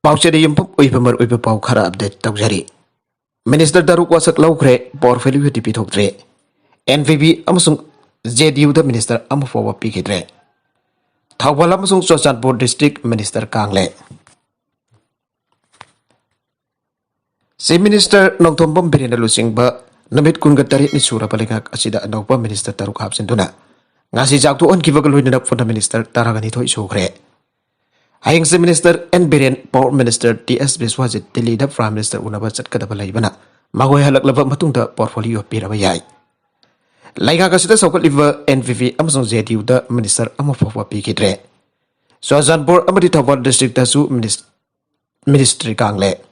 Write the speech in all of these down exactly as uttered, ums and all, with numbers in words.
ꯄꯥꯎꯆꯦꯗ ꯌꯨꯝꯐꯝ ꯑꯣꯏꯕ ꯃꯔꯨꯑꯣꯏꯕ ꯄꯥꯎ ꯈꯔ ꯑꯞꯗꯦꯠ ꯇꯧꯖꯔꯤ꯫ ꯃꯤꯅꯤꯁꯇꯔ ꯇꯔꯨꯛ ꯋꯥꯁꯛ ꯂꯧꯈ꯭ꯔꯦ, ꯄꯣꯔꯠꯐꯣꯂꯤꯌꯣꯗꯤ ꯄꯤꯊꯣꯛꯇ꯭ꯔꯦ꯫ ꯑꯦꯟ ꯄꯤ ꯄꯤ ꯑꯃꯁꯨꯡ ꯖꯦ ꯗꯤ ꯌꯨꯗ ꯃꯤꯅꯤꯁꯇꯔ ꯑꯃ ꯐꯥꯎꯕ ꯄꯤꯈꯤꯗ꯭ꯔꯦ꯫ ꯊꯧꯕꯥꯜ ꯑꯃꯁꯨꯡ ꯆꯨꯔꯆꯥꯟꯄꯨꯔ ꯗꯤꯁꯇ꯭ꯔꯤꯛ ꯃꯤꯅꯤꯁꯇꯔ ꯀꯥꯡꯂꯦ꯫ ꯆꯤꯐ ꯃꯤꯅꯤꯁꯇꯔ ꯅꯣꯡꯊꯣꯝꯕꯝ ꯕꯤꯔꯦꯟꯅ ꯂꯨꯆꯤꯡꯕ ꯅꯨꯃꯤꯠ ꯀꯨꯟꯒ ꯇꯔꯦꯠꯅꯤ ꯁꯨꯔꯕ ꯂꯩꯉꯥꯛ ꯑꯁꯤꯗ ꯑꯅꯧꯕ ꯃꯤꯅꯤꯁꯇꯔ ꯇꯔꯨꯛ ꯍꯥꯞꯆꯤꯟꯗꯨꯅ ꯉꯥꯁꯤ ꯆꯥꯎꯊꯣꯛꯍꯟꯈꯤꯕꯒ ꯂꯣꯏꯅꯅ ꯄꯨꯟꯅ ꯃꯤꯅꯤꯁꯇꯔ ꯇꯔꯥꯒ ꯅꯤꯊꯣꯏ ꯁꯨꯈ꯭ꯔꯦ꯫ ꯍꯌꯦꯡꯁꯦ minister N Biren, power minister T S Biswajit ꯗꯤꯜꯂꯤꯗ ꯄ꯭ꯔꯥꯏꯝ ꯃꯤꯅꯤꯁꯇꯔ ꯎꯅꯕ ꯆꯠꯀꯗꯕ ꯂꯩꯕꯅ ꯃꯈꯣꯏ ꯍꯜꯂꯛꯂꯕ ꯃꯇꯨꯡꯗ ꯄꯣꯔꯠꯐꯣꯂꯤꯌꯣ ꯄꯤꯔꯕ ꯌꯥꯏ꯫ ꯂꯩꯉꯥꯛ ꯑꯁꯤꯗ ꯁꯧꯒꯠꯂꯤꯕ ꯑꯦꯟ ꯄꯤ ꯄꯤ ꯑꯃꯁꯨꯡ ꯖꯦ ꯗꯤ ꯌꯨꯗ ꯃꯤꯅꯤꯁꯇꯔ ꯑꯃ ꯐꯥꯎꯕ ꯄꯤꯈꯤꯗ꯭ꯔꯦ꯫ ꯆꯨꯔꯆꯥꯟꯄꯨꯔ ꯑꯃꯗꯤ ꯊꯧꯕꯥꯜ ꯗꯤꯁꯇ꯭ꯔꯤꯛꯇꯁꯨ ꯃꯤꯅꯤꯁ-, ꯃꯤꯅꯤꯁꯇ꯭ꯔꯤ ꯀꯥꯡꯂꯦ꯫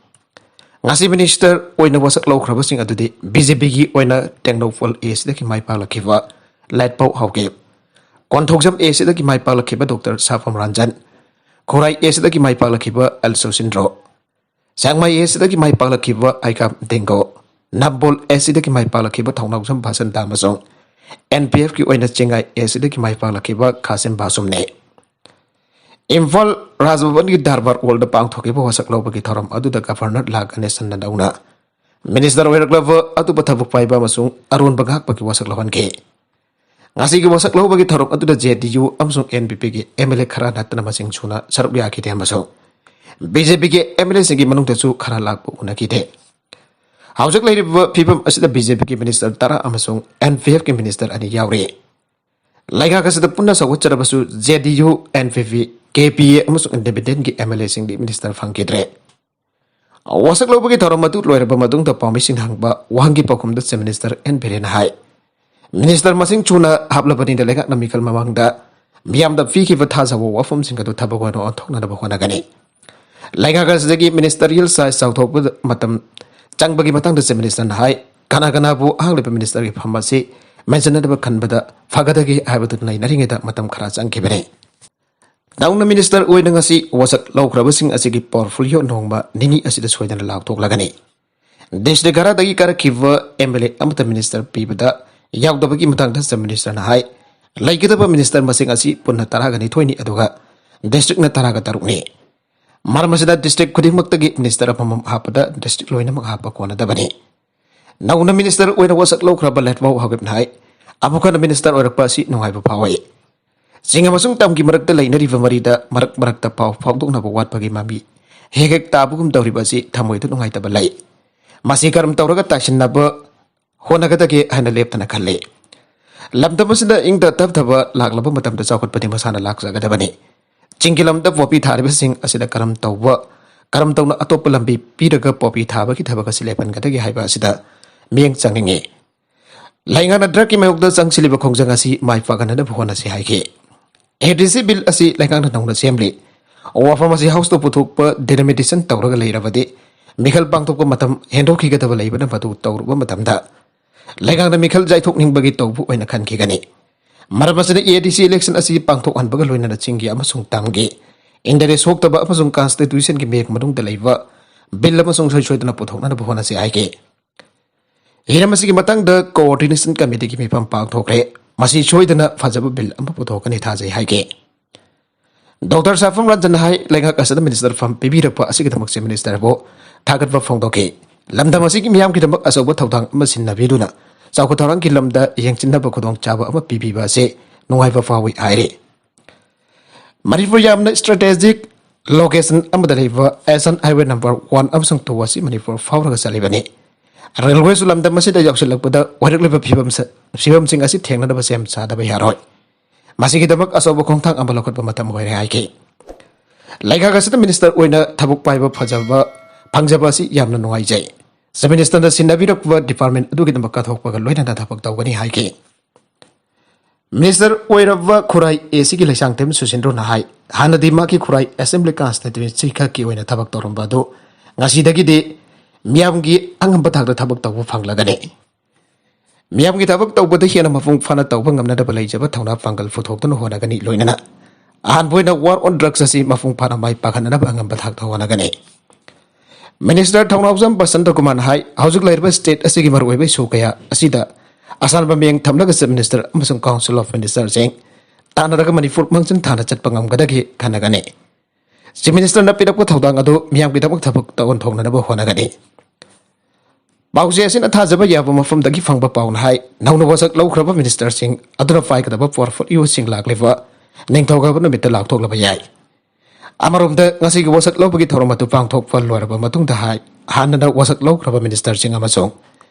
ꯉꯁꯤ ꯃꯤꯅꯤꯁꯇꯔ ꯑꯣꯏꯅ ꯋꯥꯁꯛ ꯂꯧꯈ꯭ꯔꯕꯁꯤꯡ ꯑꯗꯨꯗꯤ ꯕꯤ ꯖꯦ ꯄꯤꯒꯤ ꯑꯣꯏꯅ ꯇꯦꯡꯅꯧꯄꯜ ꯑꯦ ꯁꯤꯗꯒꯤ ꯃꯥꯏ ꯄꯥꯛꯂꯛꯈꯤꯕ ꯂꯥꯏꯠꯄꯥꯎ ꯍꯥꯎꯀꯤꯞ, ꯀꯣꯟꯊꯧꯖꯝ ꯑꯦ ꯁꯤꯗꯒꯤ ꯃꯥꯏ ꯄꯥꯛꯂꯛꯈꯤꯕ ꯗꯣꯛꯇꯔ ꯁꯥꯐꯝ ꯔꯟꯖꯟ, ꯈꯨꯔꯥꯏ ꯑꯦ ꯁꯤꯗꯒꯤ ꯃꯥꯏ ꯄꯥꯛꯂꯛꯈꯤꯕ ꯑꯦꯜ ꯁꯨꯁꯤꯟꯗ꯭ꯔꯣ, ꯁꯦꯡꯃꯥꯏ ꯑꯦ ꯁꯤꯗꯒꯤ ꯃꯥꯏ ꯄꯥꯛꯂꯛꯈꯤꯕ ꯍꯩꯀꯥꯝ ꯗꯦꯡꯒꯣ, ꯅꯝꯕꯣꯜ ꯑꯦ ꯁꯤꯗꯒꯤ ꯃꯥꯏ ꯄꯥꯛꯂꯛꯈꯤꯕ ꯊꯧꯅꯥꯎꯖꯝ ꯚꯥꯁꯟꯇ ꯑꯃꯁꯨꯡ ꯑꯦꯟ ꯄꯤ ꯑꯦꯐꯀꯤ ꯑꯣꯏꯅ ꯆꯤꯡꯉꯥꯏ ꯑꯦ ꯁꯤꯗꯒꯤ ꯃꯥꯏ ꯄꯥꯛꯂꯛꯈꯤꯕ ꯈꯥꯁꯤꯝ ꯕꯥꯁꯨꯝꯅꯤ꯫ ꯏꯝꯐꯥꯜ ꯔꯥꯖꯚꯕꯟꯒꯤ ꯗꯔꯕꯥꯔ ꯍꯣꯜꯗ ꯄꯥꯡꯊꯣꯛꯈꯤꯕ ꯋꯥꯁꯛ ꯂꯧꯕꯒꯤ ꯊꯧꯔꯝ ꯑꯗꯨꯗ ꯒꯚꯔꯅꯔ ꯂꯥ ꯒꯅꯦꯁꯟꯅ ꯂꯧꯅ ꯃꯤꯅꯤꯁꯇꯔ ꯑꯣꯏꯔꯛꯂꯕ ꯑꯇꯣꯞꯄ ꯊꯕꯛ ꯄꯥꯏꯕ ꯑꯃꯁꯨꯡ ꯑꯔꯣꯟꯕ ꯉꯥꯛꯄꯒꯤ ꯋꯥꯁꯛ ꯂꯧꯍꯟꯈꯤ꯫ ꯉꯁꯤꯒꯤ ꯋꯥꯁꯛ ꯂꯧꯕꯒꯤ ꯊꯧꯔꯝ ꯑꯗꯨꯗ ꯖꯦ ꯗꯤ ꯌꯨ ꯑꯃꯁꯨꯡ ꯑꯦꯟ ꯄꯤ ꯄꯤꯒꯤ ꯑꯦꯝ ꯑꯦꯜ ꯑꯦ ꯈꯔ ꯅꯠꯇꯅ ꯃꯁꯤꯡ ꯁꯨꯅ ꯁꯔꯨꯛ ꯌꯥꯈꯤꯗꯦ ꯑꯃꯁꯨꯡ ꯕꯤ ꯖꯦ ꯄꯤꯒꯤ ꯑꯦꯝ ꯑꯦꯜ ꯑꯦꯁꯤꯡꯒꯤ ꯃꯅꯨꯡꯗꯁꯨ ꯈꯔ ꯂꯥꯛꯄ ꯎꯅꯈꯤꯗꯦ꯫ ꯍꯧꯖꯤꯛ ꯂꯩꯔꯤꯕ ꯐꯤꯕꯝ ꯑꯁꯤꯗ ꯕꯤ ꯖꯦ ꯄꯤꯒꯤ ꯃꯤꯅꯤꯁꯇꯔ ꯇꯔꯥ ꯑꯃꯁꯨꯡ ꯑꯦꯟ ꯄꯤ ꯑꯦꯐꯀꯤ ꯃꯤꯅꯤꯁꯇꯔ ꯑꯅꯤ ꯌꯥꯎꯔꯤ꯫ ꯂꯩꯉꯥꯛ ꯑꯁꯤꯗ ꯄꯨꯟꯅ ꯁꯧꯒꯠꯆꯔꯕꯁꯨ J D U, N P P, K P A ꯑꯃꯁꯨꯡ ꯏꯟꯗꯤꯄꯦꯟꯗꯦꯟꯠꯀꯤ ꯑꯦꯝ ꯑꯦꯜ ꯑꯦꯁꯤꯡꯗꯤ ꯃꯤꯅꯤꯁꯇꯔ ꯐꯪꯈꯤꯗ꯭ꯔꯦ꯫ ꯋꯥꯁꯛ ꯂꯧꯕꯒꯤ ꯊꯧꯔꯝ ꯑꯗꯨ ꯂꯣꯏꯔꯕ ꯃꯇꯨꯡꯗ ꯄꯥꯎꯃꯤꯁꯤꯡꯅ ꯍꯪꯕ ꯋꯥꯍꯪꯒꯤ ꯄꯥꯎꯈꯨꯝꯗ ꯆꯤꯐ ꯃꯤꯅꯤꯁꯇꯔ ꯑꯦꯟ ꯕꯤꯔꯦꯟꯅ ꯍꯥꯏ, ꯃꯤꯅꯤꯁꯇꯔ ꯃꯁꯤꯡ ꯁꯨꯅ ꯍꯥꯞꯂꯕꯅꯤꯅ ꯂꯩꯉꯥꯛꯅ ꯃꯤꯈꯜ ꯃꯃꯥꯡꯗ ꯃꯤꯌꯥꯝꯗ ꯄꯤꯈꯤꯕ ꯊꯥꯖꯕ ꯋꯥꯐꯝꯁꯤꯡ ꯑꯗꯨ ꯊꯕꯛ ꯑꯣꯏꯅ ꯑꯣꯟꯊꯣꯛꯅꯅꯕ ꯍꯣꯠꯅꯒꯅꯤ꯫ ꯂꯩꯉꯥꯛ ꯑꯁꯤꯗꯒꯤ ꯃꯤꯅꯤꯁꯇꯔꯤꯌꯦꯜ ꯁꯥꯏꯖ ꯆꯥꯎꯊꯣꯛꯄ ꯃꯇꯝ ꯆꯪꯕꯒꯤ ꯃꯇꯥꯡꯗ ꯆꯤꯐ ꯃꯤꯅꯤꯁꯇꯔꯅ ꯍꯥꯏ, ꯀꯅꯥ ꯀꯅꯥꯕꯨ ꯑꯍꯥꯡꯂꯤꯕ ꯃꯤꯅꯤꯁꯇꯔꯒꯤ ꯐꯝ ꯑꯁꯤ ꯃꯦꯟꯁꯤꯟꯅꯅꯕ ꯈꯟꯕꯗ ꯐꯒꯗꯒꯦ ꯍꯥꯏꯕꯗꯨ ꯅꯩꯅꯔꯤꯉꯩꯗ ꯃꯇꯝ ꯈꯔ ꯆꯪꯈꯤꯕꯅꯤ꯫ ꯅꯧꯅ ꯃꯤꯅꯤꯁꯇꯔ ꯑꯣꯏꯅ ꯉꯁꯤ ꯋꯥꯁꯛ ꯂꯧꯈ꯭ꯔꯕꯁꯤꯡ ꯑꯁꯤꯒꯤ ꯄꯣꯔꯠꯐꯣꯂꯤꯌꯣ ꯅꯣꯡꯃ ꯅꯤꯅꯤ ꯑꯁꯤꯗ ꯁꯣꯏꯗꯅ ꯂꯥꯎꯊꯣꯛꯂꯒꯅꯤ꯫ ꯗꯤꯁꯇ꯭ꯔꯤꯛ ꯈꯔꯗꯒꯤ ꯀꯥꯔꯛꯈꯤꯕ ꯑꯦꯝ ꯑꯦꯜ ꯑꯦ ꯑꯃꯠꯇ ꯃꯤꯅꯤꯁꯇꯔ ꯄꯤꯕꯗ ꯌꯥꯎꯗꯕꯒꯤ ꯃꯇꯥꯡꯗ ꯆꯤꯐ ꯃꯤꯅꯤꯁꯇꯔꯅ ꯍꯥꯏ, ꯂꯩꯒꯗꯕ ꯃꯤꯅꯤꯁꯇꯔ ꯃꯁꯤꯡ ꯑꯁꯤ ꯄꯨꯟꯅ ꯇꯔꯥꯒ ꯅꯤꯊꯣꯏꯅꯤ, ꯑꯗꯨꯒ ꯗꯤꯁꯇ꯭ꯔꯤꯛꯅ ꯇꯔꯥꯒ ꯇꯔꯨꯛꯅꯤ꯫ ꯃꯔꯝ ꯑꯁꯤꯅ district ꯈꯨꯗꯤꯡꯃꯛꯇꯒꯤ minister ꯑꯃꯃꯝ ꯍꯥꯞꯄꯗ district ꯂꯣꯏꯅꯃꯛ ꯍꯥꯞꯄ ꯀꯣꯟꯅꯗꯕꯅꯤ꯫ ꯅꯧꯅ minister ꯑꯣꯏꯅ ꯋꯥꯁꯛ ꯂꯧꯈ꯭ꯔꯕ ꯂꯦꯠꯋꯥꯎ ꯍꯥꯒꯤꯞꯅ ꯍꯥꯏ, ꯑꯃꯨꯛ ꯍꯟꯅ minister ꯑꯣꯏꯔꯛꯄ ꯑꯁꯤ ꯅꯨꯡꯉꯥꯏꯕ ꯐꯥꯎꯏ꯫ ꯆꯤꯡ ꯑꯃꯁꯨꯡ ꯇꯝꯒꯤ ꯃꯔꯛꯇ ꯂꯩꯅꯔꯤꯕ ꯃꯔꯤꯗ ꯃꯔꯛ ꯃꯔꯛꯇ ꯄꯥꯎ ꯐꯥꯎꯗꯣꯛꯅꯕ ꯋꯥꯠꯄꯒꯤ ꯃꯃꯤ ꯍꯦꯛ ꯍꯦꯛ ꯇꯥꯕꯒꯨꯝ ꯇꯧꯔꯤꯕ ꯑꯁꯤ ꯊꯃꯣꯏꯗ ꯅꯨꯡꯉꯥꯏꯇꯕ ꯂꯩ꯫ ꯃꯁꯤ ꯀꯔꯝ ꯇꯧꯔꯒ ꯇꯥꯏꯁꯤꯟꯅꯕ ꯍꯣꯠꯅꯒꯗꯒꯦ ꯍꯥꯏꯅ ꯂꯦꯞꯇꯅ ꯈꯜꯂꯤ꯫ ꯂꯝꯗꯝ ꯑꯁꯤꯗ ꯏꯪꯗ ꯇꯞꯊꯕ ꯂꯥꯛꯂꯕ ꯃꯇꯝꯗ ꯆꯥꯎꯈꯠꯄꯗꯤ ꯃꯁꯥꯅ ꯂꯥꯛꯆꯒꯗꯕꯅꯤ꯫ ꯆꯤꯡꯒꯤ ꯂꯝꯗ ꯄꯣꯄꯤ ꯊꯥꯔꯤꯕꯁꯤꯡ ꯑꯁꯤꯗ ꯀꯔꯝ ꯇꯧꯕ, ꯀꯔꯝ ꯇꯧꯅ ꯑꯇꯣꯞꯄ ꯂꯝꯕꯤ ꯄꯤꯔꯒ ꯄꯣꯄꯤ ꯊꯥꯕꯒꯤ ꯊꯕꯛ ꯑꯁꯤ ꯂꯦꯞꯍꯟꯒꯗꯒꯦ ꯍꯥꯏꯕ ꯑꯁꯤꯗ ꯃꯤꯠꯌꯦꯡ ꯆꯪꯅꯤꯡꯏ꯫ ꯂꯩꯉꯥꯛꯅ drugꯀꯤ ꯃꯥꯌꯣꯛꯇ ꯆꯪꯁꯤꯜꯂꯤꯕ ꯈꯣꯡꯖꯪ ꯑꯁꯤ ꯃꯥꯏ ꯄꯥꯛꯍꯟꯅꯕ ꯍꯣꯠꯅꯁꯤ ꯍꯥꯏꯈꯤ꯫ ADC bill ꯑꯁꯤ ꯂꯩꯉꯥꯛꯅ ꯅꯧꯅ ꯁꯦꯝꯂꯤ꯫ ꯋꯥꯐꯝ ꯑꯁꯤ Houseꯇ ꯄꯨꯊꯣꯛꯄ delimitation ꯇꯧꯔꯒ ꯂꯩꯔꯕꯗꯤ ꯃꯤꯈꯜ ꯄꯥꯡꯊꯣꯛꯄ ꯃꯇꯝ ꯍꯦꯟꯗꯣꯛꯈꯤꯒꯗꯕ ꯂꯩꯕꯅ ꯃꯗꯨ ꯇꯧꯔꯨꯕ ꯃꯇꯝꯗ ꯂꯩꯉꯥꯛꯅ ꯃꯤꯈꯜ ꯆꯥꯏꯊꯣꯛꯅꯤꯡꯕꯒꯤ ꯇꯧꯕ ꯑꯣꯏꯅ ꯈꯟꯈꯤꯒꯅꯤ꯫ ꯃꯔꯝ ꯑꯁꯤꯅ ADC election ꯑꯁꯤ ꯄꯥꯡꯊꯣꯛꯍꯟꯕꯒ ꯂꯣꯏꯅꯅ ꯆꯤꯡꯒꯤ ꯑꯃꯁꯨꯡ ꯇꯝꯒꯤ interest ꯁꯣꯛꯇꯕ ꯑꯃꯁꯨꯡ constitutionꯒꯤ ꯃꯌꯦꯛ ꯃꯅꯨꯡꯗ ꯂꯩꯕ bill ꯑꯃꯁꯨꯡ ꯁꯣꯏ ꯁꯣꯏꯗꯅ ꯄꯨꯊꯣꯛꯅꯅꯕ ꯍꯣꯠꯅꯁꯤ ꯍꯥꯏꯈꯤ꯫ ꯍꯤꯔꯝ ꯑꯁꯤꯒꯤ ꯃꯇꯥꯡꯗ coordination committeeꯒꯤ ꯃꯤꯐꯝ ꯄꯥꯡꯊꯣꯛꯈ꯭ꯔꯦ꯫ ꯃꯁꯤ ꯁꯣꯏꯗꯅ ꯐꯖꯕ bill ꯑꯃ ꯄꯨꯊꯣꯛꯀꯅꯤ ꯊꯥꯖꯩ ꯍꯥꯏꯈꯤ꯫ ꯗꯣꯛꯇꯔ ꯁꯥꯐꯝ ꯔꯟꯖꯟꯅ ꯍꯥꯏ, ꯂꯩꯉꯥꯛ ꯑꯁꯤꯗ minister ꯐꯝ ꯄꯤꯕꯤꯔꯛꯄ ꯑꯁꯤꯒꯤꯗꯃꯛ Chief Ministerꯕꯨ ꯊꯥꯒꯠꯄ ꯐꯣꯡꯗꯣꯛꯈꯤ꯫ ꯂꯝꯗꯝ ꯑꯁꯤꯒꯤ ꯃꯤꯌꯥꯝꯒꯤꯗꯃꯛ ꯑꯆꯧꯕ ꯊꯧꯗꯥꯡ ꯑꯃ ꯁꯤꯟꯅꯕꯤꯗꯨꯅ ꯆꯥꯎꯈꯠ ꯊꯧꯔꯥꯡꯒꯤ ꯂꯝꯗ ꯌꯦꯡꯁꯤꯟꯅꯕ ꯈꯨꯗꯣꯡꯆꯥꯕ ꯑꯃ ꯄꯤꯕꯤꯕ ꯑꯁꯤ ꯅꯨꯡꯉꯥꯏꯕ ꯐꯥꯎꯏ ꯍꯥꯏꯔꯤ꯫ ꯃꯅꯤꯄꯨꯔ ꯌꯥꯝꯅ strategic location ꯑꯃꯗ ꯂꯩꯕ Asian Highway number one ꯑꯃꯁꯨꯡ two ꯑꯁꯤ ꯃꯅꯤꯄꯨꯔ ꯐꯥꯎꯔꯒ ꯆꯠꯂꯤꯕꯅꯤ꯫ Railwayꯁꯨ ꯂꯝꯗꯝ ꯑꯁꯤꯗ ꯌꯧꯁꯤꯜꯂꯛꯄꯗ ꯑꯣꯏꯔꯛꯂꯤꯕ ꯐꯤꯕꯝꯁ-, ꯐꯤꯕꯝꯁꯤꯡ ꯑꯁꯤ ꯊꯦꯡꯅꯅꯕ ꯁꯦꯝ ꯁꯥꯗꯕ ꯌꯥꯔꯣꯏ꯫ ꯃꯁꯤꯒꯤꯗꯃꯛ ꯑꯆꯧꯕ ꯈꯣꯡꯊꯥꯡ ꯑꯃ ꯂꯧꯈꯠꯄ ꯃꯇꯝ ꯑꯣꯏꯔꯦ ꯍꯥꯏꯈꯤ꯫ ꯂꯩꯉꯥꯛ ꯑꯁꯤꯗ minister ꯑꯣꯏꯅ ꯊꯕꯛ ꯄꯥꯏꯕ ꯐꯖꯕ, ꯐꯪꯖꯕ ꯑꯁꯤ ꯌꯥꯝꯅ ꯅꯨꯡꯉꯥꯏꯖꯩ꯫ Chief Ministerꯅ ꯁꯤꯟꯅꯕꯤꯔꯛꯄ department ꯑꯗꯨꯒꯤꯗꯃꯛ ꯀꯠꯊꯣꯛꯄꯒ ꯂꯣꯏꯅꯅ ꯊꯕꯛ ꯇꯧꯒꯅꯤ ꯍꯥꯏꯈꯤ꯫ Minister ꯑꯣꯏꯔꯕ ꯈꯨꯔꯥꯏ ACꯒꯤ ꯂꯩꯁꯥꯡꯊꯦꯝ ꯁꯨꯁꯤꯟꯗ꯭ꯔꯣꯅ ꯍꯥꯏ, ꯍꯥꯟꯅꯗꯤ ꯃꯍꯥꯛꯀꯤ ꯈꯨꯔꯥꯏ Assembly Constituency ꯈꯛꯀꯤ ꯑꯣꯏꯅ ꯊꯕꯛ ꯇꯧꯔꯝꯕ ꯑꯗꯨ ꯉꯁꯤꯗꯒꯤꯗꯤ ꯃꯤꯌꯥꯝꯒꯤ ꯑꯉꯝꯕ ꯊꯥꯛꯇ ꯊꯕꯛ ꯇꯧꯕ ꯐꯪꯂꯒꯅꯤ꯫ ꯃꯤꯌꯥꯝꯒꯤ ꯊꯕꯛ ꯇꯧꯕꯗ ꯍꯦꯟꯅ ꯃꯄꯨꯡ ꯐꯥꯅ ꯇꯧꯕ ꯉꯝꯅꯅꯕ ꯂꯩꯖꯕ ꯊꯧꯅꯥ ꯄꯥꯡꯒꯜ ꯄꯨꯊꯣꯛꯇꯨꯅ ꯍꯣꯠꯅꯒꯅꯤ, ꯂꯣꯏꯅꯅ ꯑꯍꯥꯟꯕ ꯑꯣꯏꯅ war on drugs ꯑꯁꯤ ꯃꯄꯨꯡ ꯐꯥꯅ ꯃꯥꯏ ꯄꯥꯛꯍꯟꯅꯅꯕ ꯑꯉꯝꯕ ꯊꯥꯛꯇ ꯍꯣꯠꯅꯒꯅꯤ꯫ Minister ꯊꯧꯅꯥꯎꯖꯝ ꯕꯁꯟꯇ ꯀꯨꯃꯥꯔꯅ ꯍꯥꯏ, ꯍꯧꯖꯤꯛ ꯂꯩꯔꯤꯕ state ꯑꯁꯤꯒꯤ ꯃꯔꯨꯑꯣꯏꯕ issue ꯀꯌꯥ ꯑꯁꯤꯗ ꯑꯁꯥꯟꯕ ꯃꯤꯠꯌꯦꯡ ꯊꯝꯂꯒ Chief Minister ꯑꯃꯁꯨꯡ Council of Ministerꯁꯤꯡ ꯇꯥꯟꯅꯔꯒ ꯃꯅꯤꯄꯨꯔ ꯃꯥꯡꯖꯤꯟ ꯊꯥꯅ ꯆꯠꯄ ꯉꯝꯒꯗꯒꯦ ꯈꯟꯅꯒꯅꯤ꯫ Chief Minister ꯅ ꯄꯤꯔꯛꯄ ꯊꯧꯗꯥꯡ ꯑꯗꯨ ꯃꯤꯌꯥꯝꯒꯤꯗꯃꯛ ꯊꯕꯛꯇ ꯑꯣꯟꯊꯣꯛꯅꯅꯕ ꯍꯣꯠꯅꯒꯅꯤ꯫ ꯄꯥꯎꯆꯦ ꯑꯁꯤꯅ ꯊꯥꯖꯕ ꯌꯥꯕ ꯃꯐꯝꯗꯒꯤ ꯐꯪꯕ ꯄꯥꯎꯅ ꯍꯥꯏ, ꯅꯧꯅ ꯋꯥꯁꯛ ꯂꯧꯈ꯭ꯔꯕ minister ꯁꯤꯡ ꯑꯗꯨꯅ ꯄꯥꯏꯒꯗꯕ portfolio ꯁꯤꯡ ꯂꯥꯛꯂꯤꯕ ꯅꯤꯡꯊꯧꯀꯥꯕ ꯅꯨꯃꯤꯠꯇ ꯂꯥꯎꯊꯣꯛꯂꯕ ꯌꯥꯏ꯫ ꯑꯃꯔꯣꯝꯗ, ꯉꯁꯤꯒꯤ ꯋꯥꯁꯛ ꯂꯧꯕꯒꯤ ꯊꯧꯔꯝ ꯑꯗꯨ ꯄꯥꯡꯊꯣꯛꯄ ꯂꯣꯏꯔꯕ ꯃꯇꯨꯡꯗ ꯍꯥꯏ, ꯍꯥꯟꯅꯅ ꯋꯥꯁꯛ ꯂꯧꯈ꯭ꯔꯕ minister ꯁꯤꯡ ꯑꯃꯁꯨꯡ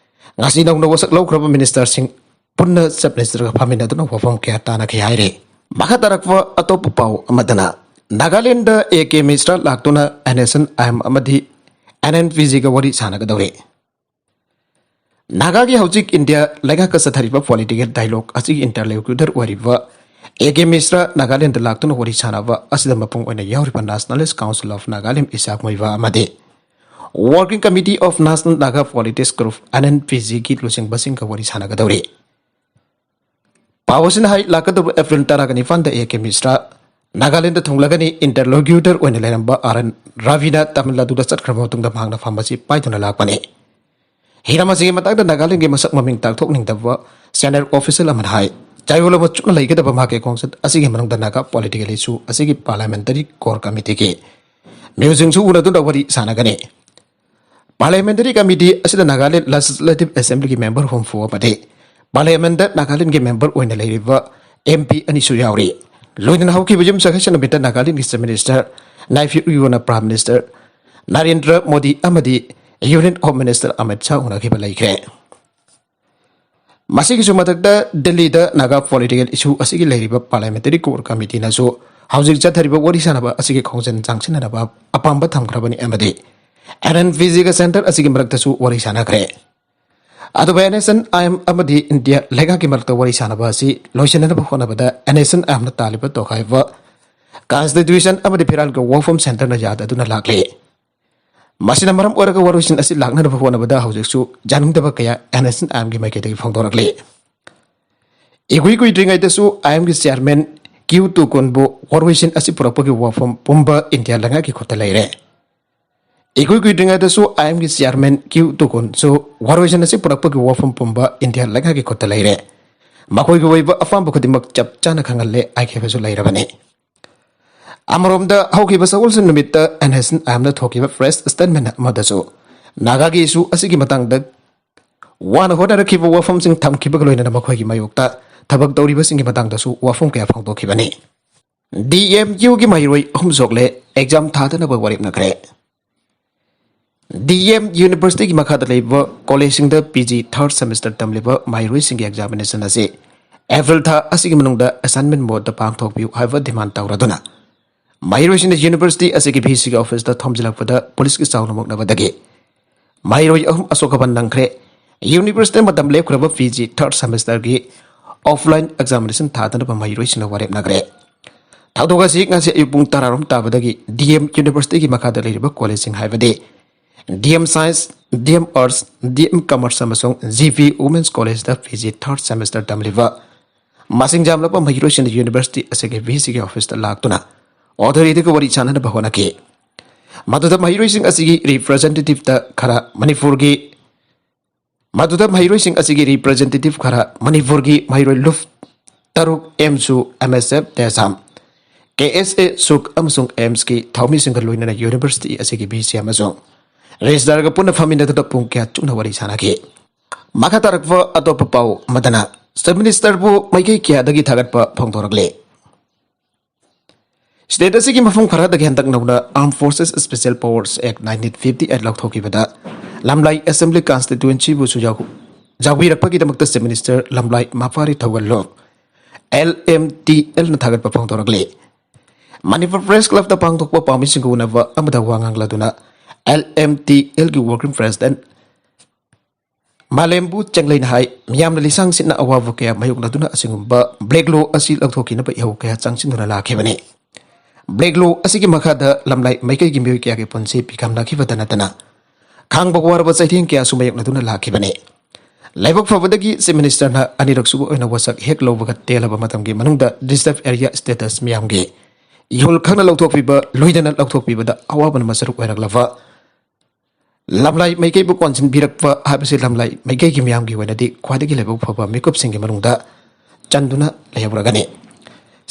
ꯉꯁꯤ ꯅꯧꯅ ꯋꯥꯁꯛ ꯂꯧꯈ꯭ꯔꯕ minister ꯁꯤꯡ ꯄꯨꯟꯅ Chief Minister ꯒ ꯐꯝꯃꯤꯟꯅꯗꯨꯅ ꯋꯥꯐꯝ ꯀꯌꯥ ꯇꯥꯅꯈꯤ ꯍꯥꯏꯔꯤ꯫ ꯃꯈꯥ ꯇꯥꯔꯛꯄ ꯑꯇꯣꯞꯄ ꯄꯥꯎ ꯑꯃꯗꯅ, ꯅꯥꯒꯥꯂꯦꯟꯗ A K ꯃꯤꯁ꯭ꯔꯥ ꯂꯥꯛꯇꯨꯅ N S N I M ꯑꯃꯗꯤ N N P G ꯒ ꯋꯥꯔꯤ ꯁꯥꯟꯅꯒꯗꯧꯔꯤ꯫ ꯅꯥꯒꯥꯒꯤ ꯍꯧꯖꯤꯛ ꯏꯟꯗꯤꯌꯥ ꯂꯩꯉꯥꯛꯀ ꯆꯠꯊꯔꯤꯕ political dialogue ꯑꯁꯤꯒꯤ interlocutor ꯑꯣꯏꯔꯤꯕ A K ꯃꯤꯁ꯭ꯔꯥ ꯅꯥꯒꯥꯂꯦꯟꯗ ꯂꯥꯛꯇꯨꯅ ꯋꯥꯔꯤ ꯁꯥꯟꯅꯕ ꯑꯁꯤꯗ ꯃꯄꯨꯡ ꯑꯣꯏꯅ ꯌꯥꯎꯔꯤꯕ Nationalist Council of Nagalim Isaac ꯃꯣꯏꯕ ꯑꯃꯗꯤ Working Committee of National Naga Politics Group, N N P G ꯒꯤ ꯂꯨꯆꯤꯡꯕꯁꯤꯡꯒ ꯋꯥꯔꯤ ꯁꯥꯟꯅꯒꯗꯧꯔꯤ꯫ ꯄꯥꯎ ꯑꯁꯤꯅ ꯍꯥꯏ, ꯂꯥꯛꯀꯗꯧꯕ April ꯇꯔꯥꯒ ꯅꯤꯄꯥꯟꯗ A K ꯃꯤꯁ꯭ꯔꯥ ꯅꯥꯒꯥꯂꯦꯟꯗ ꯊꯨꯡꯂꯒꯅꯤ꯫ Interlocutor ꯑꯣꯏꯅ ꯂꯩꯔꯝꯕ R N ꯔꯥꯕꯤꯅ ꯇꯥꯃꯤꯜ ꯅꯥꯗꯨꯗ ꯆꯠꯈ꯭ꯔꯕ ꯃꯇꯨꯡꯗ ꯃꯍꯥꯛꯅ ꯐꯝ ꯑꯁꯤ ꯄꯥꯏꯗꯨꯅ ꯂꯥꯛꯄꯅꯤ꯫ ꯍꯤꯔꯝ ꯑꯁꯤꯒꯤ ꯃꯇꯥꯡꯗ ꯅꯥꯒꯥꯂꯦꯟꯒꯤ ꯃꯁꯛ ꯃꯃꯤꯡ ꯇꯥꯛꯊꯣꯛꯅꯤꯡꯗꯕ senior official ꯑꯃꯅ ꯍꯥꯏ, ꯆꯌꯣꯜ ꯑꯃ ꯆꯨꯞꯅ ꯂꯩꯒꯗꯕ ꯃꯍꯥꯛꯀꯤ ꯈꯣꯡꯆꯠ ꯑꯁꯤꯒꯤ ꯃꯅꯨꯡꯗ ꯅꯥꯒꯥ political issue ꯑꯁꯤꯒꯤ Parliamentary Core Committee ꯒꯤ ꯃꯤꯑꯣꯏꯁꯤꯡꯁꯨ ꯎꯅꯗꯨꯅ ꯋꯥꯔꯤ ꯁꯥꯟꯅꯒꯅꯤ꯫ Parliamentary Committee ꯑꯁꯤꯗ ꯅꯥꯒꯥꯂꯦꯟ Legislative Assembly ꯒꯤ member ꯍꯨꯝꯐꯨ ꯑꯃꯗꯤ Parliament ꯗ ꯅꯥꯒꯥꯂꯦꯟꯒꯤ member ꯑꯣꯏꯅ ꯂꯩꯔꯤꯕ M P ꯑꯅꯤꯁꯨ ꯌꯥꯎꯔꯤ꯫ ꯂꯣꯏꯅꯅ ꯍꯧꯈꯤꯕ ꯌꯨꯝꯁꯥꯀꯩꯁꯥ ꯅꯨꯃꯤꯠꯇ ꯅꯥꯒꯥꯂꯦꯟꯒꯤ Chief Minister ꯅꯥꯏꯐꯤꯌꯨ ꯔꯤꯌꯣꯅ Prime Minister Narendra Modi ꯑꯃꯗꯤ Union Home Minister Amit Shah ꯎꯅꯈꯤꯕ ꯂꯩꯈ꯭ꯔꯦ꯫ ꯃꯁꯤꯒꯤꯁꯨ ꯃꯊꯛꯇ, ꯗꯤꯜꯂꯤꯗ ꯅꯥꯒꯥ political issue ꯑꯁꯤꯒꯤ ꯂꯩꯔꯤꯕ Parliamentary Core Committee ꯅꯁꯨ ꯍꯧꯖꯤꯛ ꯆꯠꯊꯔꯤꯕ ꯋꯥꯔꯤ ꯁꯥꯟꯅꯕ ꯑꯁꯤꯒꯤ ꯈꯣꯡꯖꯦꯜ ꯆꯪꯁꯤꯟꯅꯅꯕ ꯑꯄꯥꯝꯕ ꯊꯝꯈ꯭ꯔꯕꯅꯤ ꯑꯃꯗꯤ N N P G ꯒ Centre ꯑꯁꯤꯒꯤ ꯃꯔꯛꯇꯁꯨ ꯋꯥꯔꯤ ꯁꯥꯟꯅꯈ꯭ꯔꯦ꯫ ꯑꯗꯨꯕꯨ N S N I M ꯑꯃꯗꯤ ꯏꯟꯗꯤꯌꯥ ꯂꯩꯉꯥꯛꯀꯤ ꯃꯔꯛꯇ ꯋꯥꯔꯤ ꯁꯥꯟꯅꯕ ꯑꯁꯤ ꯂꯣꯏꯁꯤꯟꯅꯅꯕ ꯍꯣꯠꯅꯕꯗ N S N I M ꯅ ꯇꯥꯜꯂꯤꯕ ꯇꯣꯈꯥꯏꯕ Constitution ꯑꯃꯗꯤ ꯐꯤꯔꯥꯜꯒ ꯋꯥꯐꯝ Centre ꯅ ꯌꯥꯗꯗꯨꯅ ꯂꯥꯛꯂꯤ꯫ ꯃꯁꯤꯅ ꯃꯔꯝ ꯑꯣꯏꯔꯒ ꯋꯥꯔꯣꯏꯁꯤꯟ ꯑꯁꯤ ꯂꯥꯛꯅꯅꯕ ꯍꯣꯠꯅꯕꯗ ꯍꯧꯖꯤꯛꯁꯨ ꯌꯥꯅꯤꯡꯗꯕ ꯀꯌꯥ N S N I M ꯒꯤ ꯃꯥꯏꯀꯩꯗꯒꯤ ꯐꯣꯡꯗꯣꯔꯛꯂꯤ꯫ ꯏꯀꯨꯏ ꯀꯨꯏꯗ꯭ꯔꯤꯉꯩꯗꯁꯨ I M ꯒꯤ chairman Q ꯇꯨꯀꯨꯟꯕꯨ ꯋꯥꯔꯣꯏꯁꯤꯟ ꯑꯁꯤ ꯄꯨꯔꯛꯄꯒꯤ ꯋꯥꯐꯝ ꯄꯨꯝꯕ ꯏꯟꯗꯤꯌꯥ ꯂꯩꯉꯥꯛꯀꯤ ꯈꯨꯠꯇ ꯂꯩꯔꯦ꯫ ꯏꯀꯨꯏ ꯀꯨꯏꯗ꯭ꯔꯤꯉꯩꯗꯁꯨ I M ꯒꯤ chairman Q ꯇꯨꯀꯨꯟꯁꯨ ꯋꯥꯔꯣꯏꯁꯤꯟ ꯑꯁꯤ ꯄꯨꯔꯛꯄꯒꯤ ꯋꯥꯐꯝ ꯄꯨꯝꯕ ꯏꯟꯗꯤꯌꯥ ꯂꯩꯉꯥꯛꯀꯤ ꯈꯨꯠꯇ ꯂꯩꯔꯦ꯫ ꯃꯈꯣꯏꯒꯤ ꯑꯣꯏꯕ ꯑꯄꯥꯝꯕ ꯈꯨꯗꯤꯡꯃꯛ ꯆꯞ ꯆꯥꯅ ꯈꯪꯍꯜꯂꯦ ꯍꯥꯏꯈꯤꯕꯁꯨ ꯂꯩꯔꯕꯅꯤ꯫ ꯑꯃꯔꯣꯝꯗ, ꯍꯧꯈꯤꯕ ꯁꯒꯣꯜꯁꯦꯟ ꯅꯨꯃꯤꯠꯇ ꯑꯦꯟ ꯑꯦꯁ ꯑꯦꯟ ꯑꯥꯏ ꯑꯦꯝꯅ ꯊꯣꯛꯈꯤꯕ ꯄ꯭ꯔꯦꯁ ꯁ꯭ꯇꯦꯠꯃꯦꯟ ꯑꯃꯗꯁꯨ ꯅꯥꯒꯥꯒꯤ ꯏꯁꯨ ꯑꯁꯤꯒꯤ ꯃꯇꯥꯡꯗ ꯋꯥꯅ ꯍꯣꯠꯅꯔꯛꯈꯤꯕ ꯋꯥꯐꯝꯁꯤꯡ ꯊꯝꯈꯤꯕꯒ ꯂꯣꯏꯅꯅ ꯃꯈꯣꯏꯒꯤ ꯃꯥꯌꯣꯛꯇ ꯊꯕꯛ ꯇꯧꯔꯤꯕꯁꯤꯡꯒꯤ ꯃꯇꯥꯡꯗꯁꯨ ꯋꯥꯐꯝ ꯀꯌꯥ ꯐꯣꯡꯗꯣꯛꯈꯤꯕꯅꯤ꯫ ꯗꯤ ꯑꯦꯝ ꯌꯨꯒꯤ ꯃꯍꯩꯔꯣꯏ ꯑꯍꯨꯝ ꯁꯣꯛꯂꯦ, ꯑꯦꯛꯖꯥꯝ ꯊꯥꯗꯅꯕ ꯋꯥꯔꯦꯞꯅꯈ꯭ꯔꯦ꯫ ꯗꯤ ꯑꯦꯝ ꯌꯨꯅꯤꯚꯔꯁꯤꯇꯤꯒꯤ ꯃꯈꯥꯗ ꯂꯩꯕ ꯀꯣꯂꯦꯖꯁꯤꯡꯗ ꯄꯤ ꯖꯤ ꯊꯥꯔꯠ ꯁꯦꯃꯤꯁꯇꯔ ꯇꯝꯂꯤꯕ ꯃꯍꯩꯔꯣꯏꯁꯤꯡꯒꯤ ꯑꯦꯛꯖꯥꯃꯤꯅꯦꯁꯟ ꯑꯁꯤ ꯑꯦꯄ꯭ꯔꯤꯜ ꯊꯥ ꯑꯁꯤꯒꯤ ꯃꯅꯨꯡꯗ ꯑꯦꯁꯥꯏꯟꯃꯦꯟ ꯃꯣꯗꯇ ꯄꯥꯡꯊꯣꯛꯄꯤꯌꯨ ꯍꯥꯏꯕ ꯗꯤꯃꯥꯟ ꯇꯧꯔꯗꯨꯅ ꯃꯍꯩꯔꯣꯏꯁꯤꯡꯅ ꯌꯨꯅꯤꯚꯔꯁꯤꯇꯤ ꯑꯁꯤꯒꯤ ꯚꯤ ꯁꯤꯒꯤ ꯑꯣꯐꯤꯁꯇ ꯊꯣꯝꯖꯤꯜꯂꯛꯄꯗ ꯄꯨꯂꯤꯁꯀꯤ ꯆꯥꯎꯅ ꯃꯨꯛꯅꯕꯗꯒꯤ ꯃꯍꯩꯔꯣꯏ ꯑꯍꯨꯝ ꯑꯁꯣꯛ ꯑꯄꯟ ꯅꯪꯈ꯭ꯔꯦ꯫ ꯌꯨꯅꯤꯚꯔꯁꯤꯇꯤꯗ ꯃꯇꯝ ꯂꯦꯞꯈ꯭ꯔꯕ ꯄꯤ ꯖꯤ ꯊꯥꯔꯠ ꯁꯦꯃꯤꯁꯇꯔꯒꯤ ꯑꯣꯐꯂꯥꯏꯟ ꯑꯦꯛꯖꯥꯃꯤꯅꯦꯁꯟ ꯊꯥꯗꯅꯕ ꯃꯍꯩꯔꯣꯏꯁꯤꯡꯅ ꯋꯥꯔꯦꯞꯅꯈ꯭ꯔꯦ꯫ ꯊꯧꯗꯣꯛ ꯑꯁꯤ ꯉꯁꯤ ꯑꯌꯨꯛ ꯄꯨꯡ ꯇꯔꯥꯔꯣꯝ ꯇꯥꯕꯗꯒꯤ ꯗꯤ ꯑꯦꯝ ꯌꯨꯅꯤꯚꯔꯁꯤꯇꯤꯒꯤ ꯃꯈꯥꯗ ꯂꯩꯔꯤꯕ ꯀꯣꯂꯦꯖꯁꯤꯡ ꯍꯥꯏꯕꯗꯤ D M science, D M arts, D M commerce ꯑꯃꯁꯨꯡ ꯖꯤ ꯄꯤ ꯋꯨꯃꯦꯟꯁ ꯀꯣꯂꯦꯖꯇ ꯄꯤ ꯖꯤ ꯊꯥꯔꯠ ꯁꯦꯃꯤꯁꯇꯔ ꯇꯝꯂꯤꯕ ꯃꯁꯤꯡ ꯌꯥꯝꯂꯕ ꯃꯍꯩꯔꯣꯏꯁꯤꯡꯅ ꯌꯨꯅꯤꯚꯔꯁꯤꯇꯤ ꯑꯁꯤꯒꯤ ꯚꯤ ꯁꯤꯒꯤ ꯑꯣꯐꯤꯁꯇ ꯂꯥꯛꯇꯨꯅ ꯑꯣꯊꯣꯔꯤꯇꯤꯒ ꯋꯥꯔꯤ ꯁꯥꯟꯅꯅꯕ ꯍꯣꯠꯅꯈꯤ꯫ ꯃꯗꯨꯗ ꯃꯍꯩꯔꯣꯏꯁꯤꯡ ꯑꯁꯤꯒꯤ ꯔꯤꯄ꯭ꯔꯖꯦꯟꯇꯦꯇꯤꯞꯇ ꯈꯔ ꯃꯅꯤꯄꯨꯔꯒꯤ, ꯃꯗꯨꯗ ꯃꯍꯩꯔꯣꯏꯁꯤꯡ ꯑꯁꯤꯒꯤ ꯔꯤꯄ꯭ꯔꯖꯦꯟꯇꯦꯇꯤꯞ ꯈꯔ ꯃꯅꯤꯄꯨꯔꯒꯤ ꯃꯍꯩꯔꯣꯏ ꯂꯨꯞ ꯇꯔꯨꯛ, ꯑꯦꯝꯁꯨ, ꯑꯦꯝ ꯑꯦꯁ ꯑꯦꯐ, ꯇꯦꯖꯥꯝ, ꯀꯦ ꯑꯦꯁ ꯑꯦ, ꯁꯨꯛ ꯑꯃꯁꯨꯡ ꯑꯦꯝꯁꯀꯤ ꯊꯧꯃꯤꯁꯤꯡꯒ ꯂꯣꯏꯅꯅ ꯌꯨꯅꯤꯚꯔꯁꯤꯇꯤ ꯑꯁꯤꯒꯤ ꯚꯤ ꯁꯤ ꯑꯃꯁꯨꯡ ꯔꯦꯖꯤꯁꯇ꯭ꯔꯥꯔꯒ ꯄꯨꯟꯅ ꯐꯝꯃꯤꯟꯅꯗꯨꯅ ꯄꯨꯡ ꯀꯌꯥ ꯆꯨꯞꯅ ꯋꯥꯔꯤ ꯁꯥꯟꯅꯈꯤ꯫ ꯃꯈꯥ ꯇꯥꯔꯛꯄ ꯑꯇꯣꯞꯄ ꯄꯥꯎ ꯑꯃꯗꯅ, ꯆꯤꯐ ꯃꯤꯅꯤꯁꯇꯔꯕꯨ ꯃꯥꯏꯀꯩ ꯀꯌꯥꯗꯒꯤ ꯊꯥꯒꯠꯄ ꯐꯣꯡꯗꯣꯔꯛꯂꯤ꯫ ꯁ꯭ꯇꯦꯠ ꯑꯁꯤꯒꯤ ꯃꯐꯝ ꯈꯔꯗꯒꯤ ꯍꯟꯗꯛ ꯅꯧꯅ Armed Forces Special Powers Act nineteen fifty eight ꯂꯧꯊꯣꯛꯈꯤꯕꯗ ꯂꯝꯂꯥꯏ ꯑꯦꯁꯦꯝꯕ꯭ꯂꯤ ꯀꯟꯁꯇꯤꯇ꯭ꯋꯦꯟꯁꯤꯕꯨꯁꯨ ꯌꯥꯎ-, ꯌꯥꯎꯕꯤꯔꯛꯄꯒꯤꯗꯃꯛꯇ ꯆꯤꯐ ꯃꯤꯅꯤꯁꯇꯔ ꯂꯝꯂꯥꯏ ꯃꯄꯥꯔꯤ ꯊꯧꯒꯜꯂꯣ, ꯑꯦꯜ ꯑꯦꯝ ꯇꯤ ꯑꯦꯜꯅ ꯊꯥꯒꯠꯄ ꯐꯣꯡꯗꯣꯔꯛꯂꯤ꯫ ꯃꯅꯤꯄꯨꯔ ꯄ꯭ꯔꯦꯁ ꯀ꯭ꯂꯕꯇ ꯄꯥꯡꯊꯣꯛꯄ ꯄꯥꯎꯃꯤꯁꯤꯡꯒ ꯎꯅꯕ ꯑꯃꯗ ꯋꯥ ꯉꯥꯡꯂꯗꯨꯅ ꯑꯦꯜ ꯑꯦꯝ ꯇꯤ ꯑꯦꯜꯒꯤ ꯋꯥꯔꯀꯤꯡ ꯄ꯭ꯔꯦꯁꯤꯗꯦꯟꯠ ꯃꯥꯂꯦꯝꯕꯨ ꯆꯦꯡꯂꯩꯅ ꯍꯥꯏ, ꯃꯤꯌꯥꯝꯅ ꯂꯤꯁꯥꯡ ꯁꯤꯠꯅ ꯑꯋꯥꯕ ꯀꯌꯥ ꯃꯥꯌꯣꯛꯅꯗꯨꯅ ꯑꯁꯤꯒꯨꯝꯕ ꯕ꯭ꯂꯦꯛ ꯂꯣ ꯑꯁꯤ ꯂꯧꯊꯣꯛꯈꯤꯅꯕ ꯏꯍꯧ ꯀꯌꯥ ꯆꯪꯁꯤꯟꯗꯨꯅ ꯂꯥꯛꯈꯤꯕꯅꯤ꯫ ꯕ꯭ꯂꯦꯛ ꯂꯣ ꯑꯁꯤꯒꯤ ꯃꯈꯥꯗ ꯂꯝꯂꯥꯏ ꯃꯥꯏꯀꯩꯒꯤ ꯃꯤꯑꯣꯏ ꯀꯌꯥꯒꯤ ꯄꯨꯟꯁꯤ ꯄꯤꯈꯝꯅꯈꯤꯕꯇ ꯅꯠꯇꯅ ꯈꯥꯡꯕ ꯋꯥꯔꯕ ꯆꯩꯊꯦꯡ ꯀꯌꯥꯁꯨ ꯃꯥꯌꯣꯛꯅꯗꯨꯅ ꯂꯥꯛꯈꯤꯕꯅꯤ꯫ ꯂꯥꯏꯕꯛ ꯐꯕꯗꯒꯤ ꯆꯤꯐ ꯃꯤꯅꯤꯁꯇꯔꯅ ꯑꯅꯤꯔꯛ ꯁꯨꯕ ꯑꯣꯏꯅ ꯋꯥꯁꯛ ꯍꯦꯛ ꯂꯧꯕꯒ ꯇꯦꯜꯂꯕ ꯃꯇꯝꯒꯤ ꯃꯅꯨꯡꯗ ꯔꯤꯖꯔꯚ ꯑꯦꯔꯤꯌꯥ ꯁ꯭ꯇꯦꯇꯁ ꯃꯤꯌꯥꯝꯒꯤ ꯏꯍꯨꯜ ꯈꯪꯅ ꯂꯧꯊꯣꯛꯄꯤꯕ, ꯂꯣꯏꯅꯅ ꯂꯧꯊꯣꯛꯄꯤꯕꯗ ꯑꯋꯥꯕꯅ ꯃꯁꯔꯨꯛ ꯑꯣꯏꯔꯛꯂꯕ ꯂꯝꯂꯥꯏ ꯃꯥꯏꯀꯩꯕꯨ ꯀꯣꯟꯁꯤꯟꯕꯤꯔꯛꯄ ꯍꯥꯏꯕꯁꯤ ꯂꯝꯂꯥꯏ ꯃꯥꯏꯀꯩꯒꯤ ꯃꯤꯌꯥꯝꯒꯤ ꯑꯣꯏꯅꯗꯤ ꯈ꯭ꯋꯥꯏꯗꯒꯤ ꯂꯥꯏꯕꯛ ꯐꯕ ꯃꯤꯀꯨꯞꯁꯤꯡꯒꯤ ꯃꯅꯨꯡꯗ ꯆꯟꯗꯨꯅ ꯂꯩꯍꯧꯔꯒꯅꯤ꯫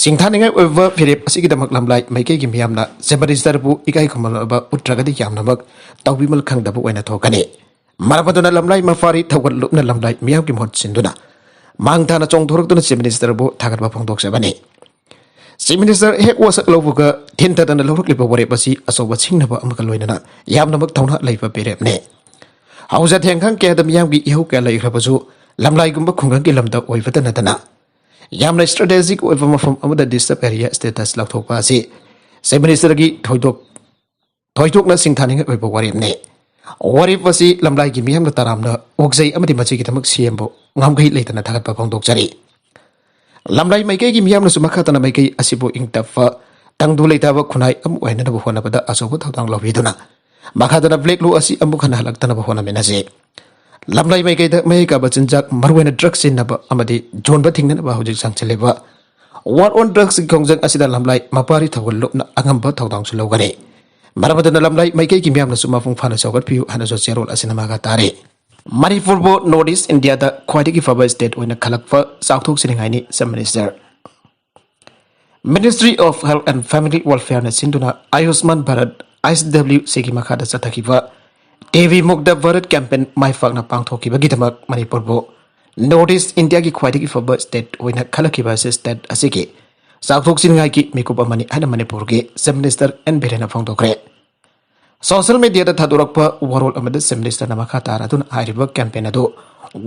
ꯁꯤꯡꯊꯥꯅꯤꯡꯉꯥꯏ ꯑꯣꯏꯕ ꯐꯤꯔꯦꯞ ꯑꯁꯤꯒꯤꯗꯃꯛ ꯂꯝꯂꯥꯏ ꯃꯥꯏꯀꯩꯒꯤ ꯃꯤꯌꯥꯝꯅ ꯆꯤꯐ ꯃꯤꯅꯤꯁꯇꯔꯕꯨ ꯏꯀꯥꯏ ꯈꯨꯝꯅꯕ ꯎꯠꯇ꯭ꯔꯒꯗꯤ ꯌꯥꯝꯅꯃꯛ ꯇꯧꯕꯤꯃꯜ ꯈꯪꯗꯕ ꯑꯣꯏꯅ ꯊꯣꯛꯀꯅꯤ꯫ ꯃꯔꯝ ꯑꯗꯨꯅ ꯂꯝꯂꯥꯏ ꯃꯄꯥꯔꯤ ꯊꯧꯒꯠ ꯂꯨꯞꯅ ꯂꯝꯂꯥꯏ ꯃꯤꯌꯥꯝꯒꯤ ꯃꯍꯨꯠ ꯁꯤꯟꯗꯨꯅ ꯃꯥꯡ ꯊꯥꯅ ꯆꯣꯡꯊꯣꯔꯛꯇꯨꯅ ꯆꯤꯐ ꯃꯤꯅꯤꯁꯇꯔꯕꯨ ꯊꯥꯒꯠꯄ ꯐꯣꯡꯗꯣꯛꯆꯕꯅꯤ꯫ ꯆꯤꯐ ꯃꯤꯅꯤꯁꯇꯔ ꯍꯦꯛ ꯋꯥꯁꯛ ꯂꯧꯕꯒ ꯊꯤꯟꯊꯗꯅ ꯂꯧꯔꯛꯂꯤꯕ ꯋꯥꯔꯦꯞ ꯑꯁꯤ ꯑꯆꯧꯕ ꯁꯤꯡꯅꯕ ꯑꯃꯒ ꯂꯣꯏꯅꯅ ꯌꯥꯝꯅꯃꯛ ꯊꯧꯅꯥ ꯂꯩꯕ ꯐꯤꯔꯦꯞꯅꯤ꯫ ꯍꯧꯖ ꯊꯦꯡꯈꯥꯡ ꯀꯌꯥꯗ ꯃꯤꯌꯥꯝꯒꯤ ꯏꯍꯧ ꯀꯌꯥ ꯂꯩꯈ꯭ꯔꯕꯁꯨ ꯂꯝꯂꯥꯏꯒꯨꯝꯕ ꯈꯨꯡꯒꯪꯒꯤ ꯂꯝꯗ ꯑꯣꯏꯕꯇ ꯅꯠꯇꯅ ꯌꯥꯝꯅ ꯏꯁꯇ꯭ꯔꯦꯇꯦꯖꯤꯛ ꯑꯣꯏꯕ ꯃꯐꯝ ꯑꯃꯗ ꯗꯤꯁꯇꯔꯕ ꯑꯦꯔꯤꯌꯥ ꯁ꯭ꯇꯦꯇꯁ ꯂꯥꯎꯊꯣꯛꯄ ꯑꯁꯤ ꯆꯤꯐ ꯃꯤꯅꯤꯁꯇꯔꯒꯤ ꯊꯣꯏꯗꯣꯛ ꯊꯣꯏꯗꯣꯛꯅ ꯁꯤꯡꯊꯥꯅꯤꯡꯉꯥꯏ ꯑꯣꯏꯕ ꯋꯥꯔꯦꯞꯅꯤ꯫ ꯋꯥꯔꯦꯞ ꯑꯁꯤ ꯂꯝꯂꯥꯏꯒꯤ ꯃꯤꯌꯥꯝꯅ ꯇꯔꯥꯝꯅ ꯑꯣꯛꯆꯩ ꯑꯃꯗꯤ ꯃꯁꯤꯒꯤꯗꯃꯛ ꯁꯤ ꯑꯦꯝꯕꯨ ꯉꯝꯈꯩ ꯂꯩꯇꯅ ꯊꯥꯒꯠꯄ ꯐꯣꯡꯗꯣꯛꯆꯔꯤ꯫ ꯂꯝꯂꯥꯏ ꯃꯥꯏꯀꯩꯒꯤ ꯃꯤꯌꯥꯝꯅꯁꯨ ꯃꯈꯥ ꯇꯥꯅ ꯃꯥꯏꯀꯩ ꯑꯁꯤꯕꯨ ꯏꯪ ꯇꯞꯄ, ꯇꯪꯗꯨ ꯂꯩꯇꯥꯕ ꯈꯨꯟꯅꯥꯏ ꯑꯃ ꯑꯣꯏꯍꯟꯅꯕ ꯍꯣꯠꯅꯕꯗ ꯑꯆꯧꯕ ꯊꯧꯗꯥꯡ ꯂꯧꯕꯤꯗꯨꯅ ꯃꯈꯥ ꯇꯥꯅ ꯕ꯭ꯂꯦꯛ ꯂꯣ ꯑꯁꯤ ꯑꯃꯨꯛ ꯍꯟꯅ ꯍꯜꯂꯛꯇꯅꯕ ꯍꯣꯠꯅꯃꯤꯟꯅꯁꯤ꯫ ꯂꯝꯂꯥꯏ ꯃꯥꯏꯀꯩꯗ ꯃꯍꯩ ꯀꯥꯕ ꯆꯤꯟꯖꯥꯛ, ꯃꯔꯨꯑꯣꯏꯅ ꯗ꯭ꯔꯒ ꯁꯤꯖꯤꯟꯅꯕ ꯑꯃꯗꯤ ꯌꯣꯟꯕ ꯊꯤꯡꯅꯅꯕ ꯍꯧꯖꯤꯛ ꯆꯪꯁꯤꯜꯂꯤꯕ ꯋꯥꯔ ꯑꯣꯟ ꯗ꯭ꯔꯒꯁꯀꯤ ꯈꯣꯡꯖꯪ ꯑꯁꯤꯗ ꯂꯝꯂꯥꯏ ꯃꯄꯥꯔꯤ ꯊꯧꯒꯜ ꯂꯨꯞꯅ ꯑꯉꯝꯕ ꯊꯧꯗꯥꯡꯁꯨ ꯂꯧꯒꯅꯤ꯫ ꯃꯔꯝ ꯑꯗꯨꯅ ꯂꯝꯂꯥꯏ ꯃꯥꯏꯀꯩꯒꯤ ꯃꯤꯌꯥꯝꯅꯁꯨ ꯃꯄꯨꯡ ꯐꯥꯅ ꯆꯥꯎꯈꯠꯄꯤꯌꯨ ꯍꯥꯏꯅꯁꯨ ꯆꯦꯔꯣꯜ ꯑꯁꯤꯅ ꯃꯈꯥ ꯇꯥꯔꯤ꯫ ꯃꯅꯤꯄꯨꯔꯕꯨ ꯅꯣꯔꯠ ꯏꯁ ꯏꯟꯗꯤꯌꯥꯗ ꯈ꯭ꯋꯥꯏꯗꯒꯤ ꯐꯕ ꯁ꯭ꯇꯦꯠ ꯑꯣꯏꯅ ꯈꯜꯂꯛꯄ ꯆꯥꯎꯊꯣꯛꯆꯅꯤꯡꯉꯥꯏꯅꯤ, chief minister. Ministry of Health and Family Welfare ꯅ ꯁꯤꯟꯗꯨꯅ ꯑꯥꯌꯨꯁꯃꯥꯟ ꯚꯥꯔꯠ, ꯑꯥꯏ ꯑꯦꯁ ꯗꯕ꯭ꯂꯤꯎ ꯁꯤꯒꯤ ꯃꯈꯥꯗ ꯆꯠꯊꯈꯤꯕ ꯇꯤ ꯕꯤ ꯃꯨꯛꯇ ꯚꯥꯔꯠ ꯀꯦꯝꯄꯦꯟ ꯃꯥꯏ ꯄꯥꯛꯅ ꯄꯥꯡꯊꯣꯛꯈꯤꯕꯒꯤꯗꯃꯛ ꯃꯅꯤꯄꯨꯔꯕꯨ ꯅꯣꯔꯠ ꯏꯁ ꯏꯟꯗꯤꯌꯥꯒꯤ ꯈ꯭ꯋꯥꯏꯗꯒꯤ ꯐꯕ ꯁ꯭ꯇꯦꯠ ꯑꯣꯏꯅ ꯈꯜꯂꯛꯈꯤꯕ ꯑꯁꯤ ꯁ꯭ꯇꯦꯠ ꯑꯁꯤꯒꯤ ꯆꯥꯎꯊꯣꯛꯆꯅꯤꯡꯉꯥꯏꯒꯤ ꯃꯤꯀꯨꯞ ꯑꯃꯅꯤ ꯍꯥꯏꯅ ꯃꯅꯤꯄꯨꯔꯒꯤ ꯆꯤꯐ ꯃꯤꯅꯤꯁꯇꯔ ꯑꯦꯟ ꯕꯤꯔꯦꯟꯅ ꯐꯣꯡꯗꯣꯛꯈ꯭ꯔꯦ꯫ ꯁꯣꯁꯤꯌꯦꯜ ꯃꯤꯗꯤꯌꯥꯗ ꯊꯥꯗꯣꯔꯛꯄ ꯋꯥꯔꯣꯜ ꯑꯃꯗ ꯆꯤꯐ ꯃꯤꯅꯤꯁꯇꯔꯅ ꯃꯈꯥ ꯇꯥꯔꯗꯨꯅ ꯍꯥꯏꯔꯤꯕ ꯀꯦꯝꯄꯦꯟ ꯑꯗꯨ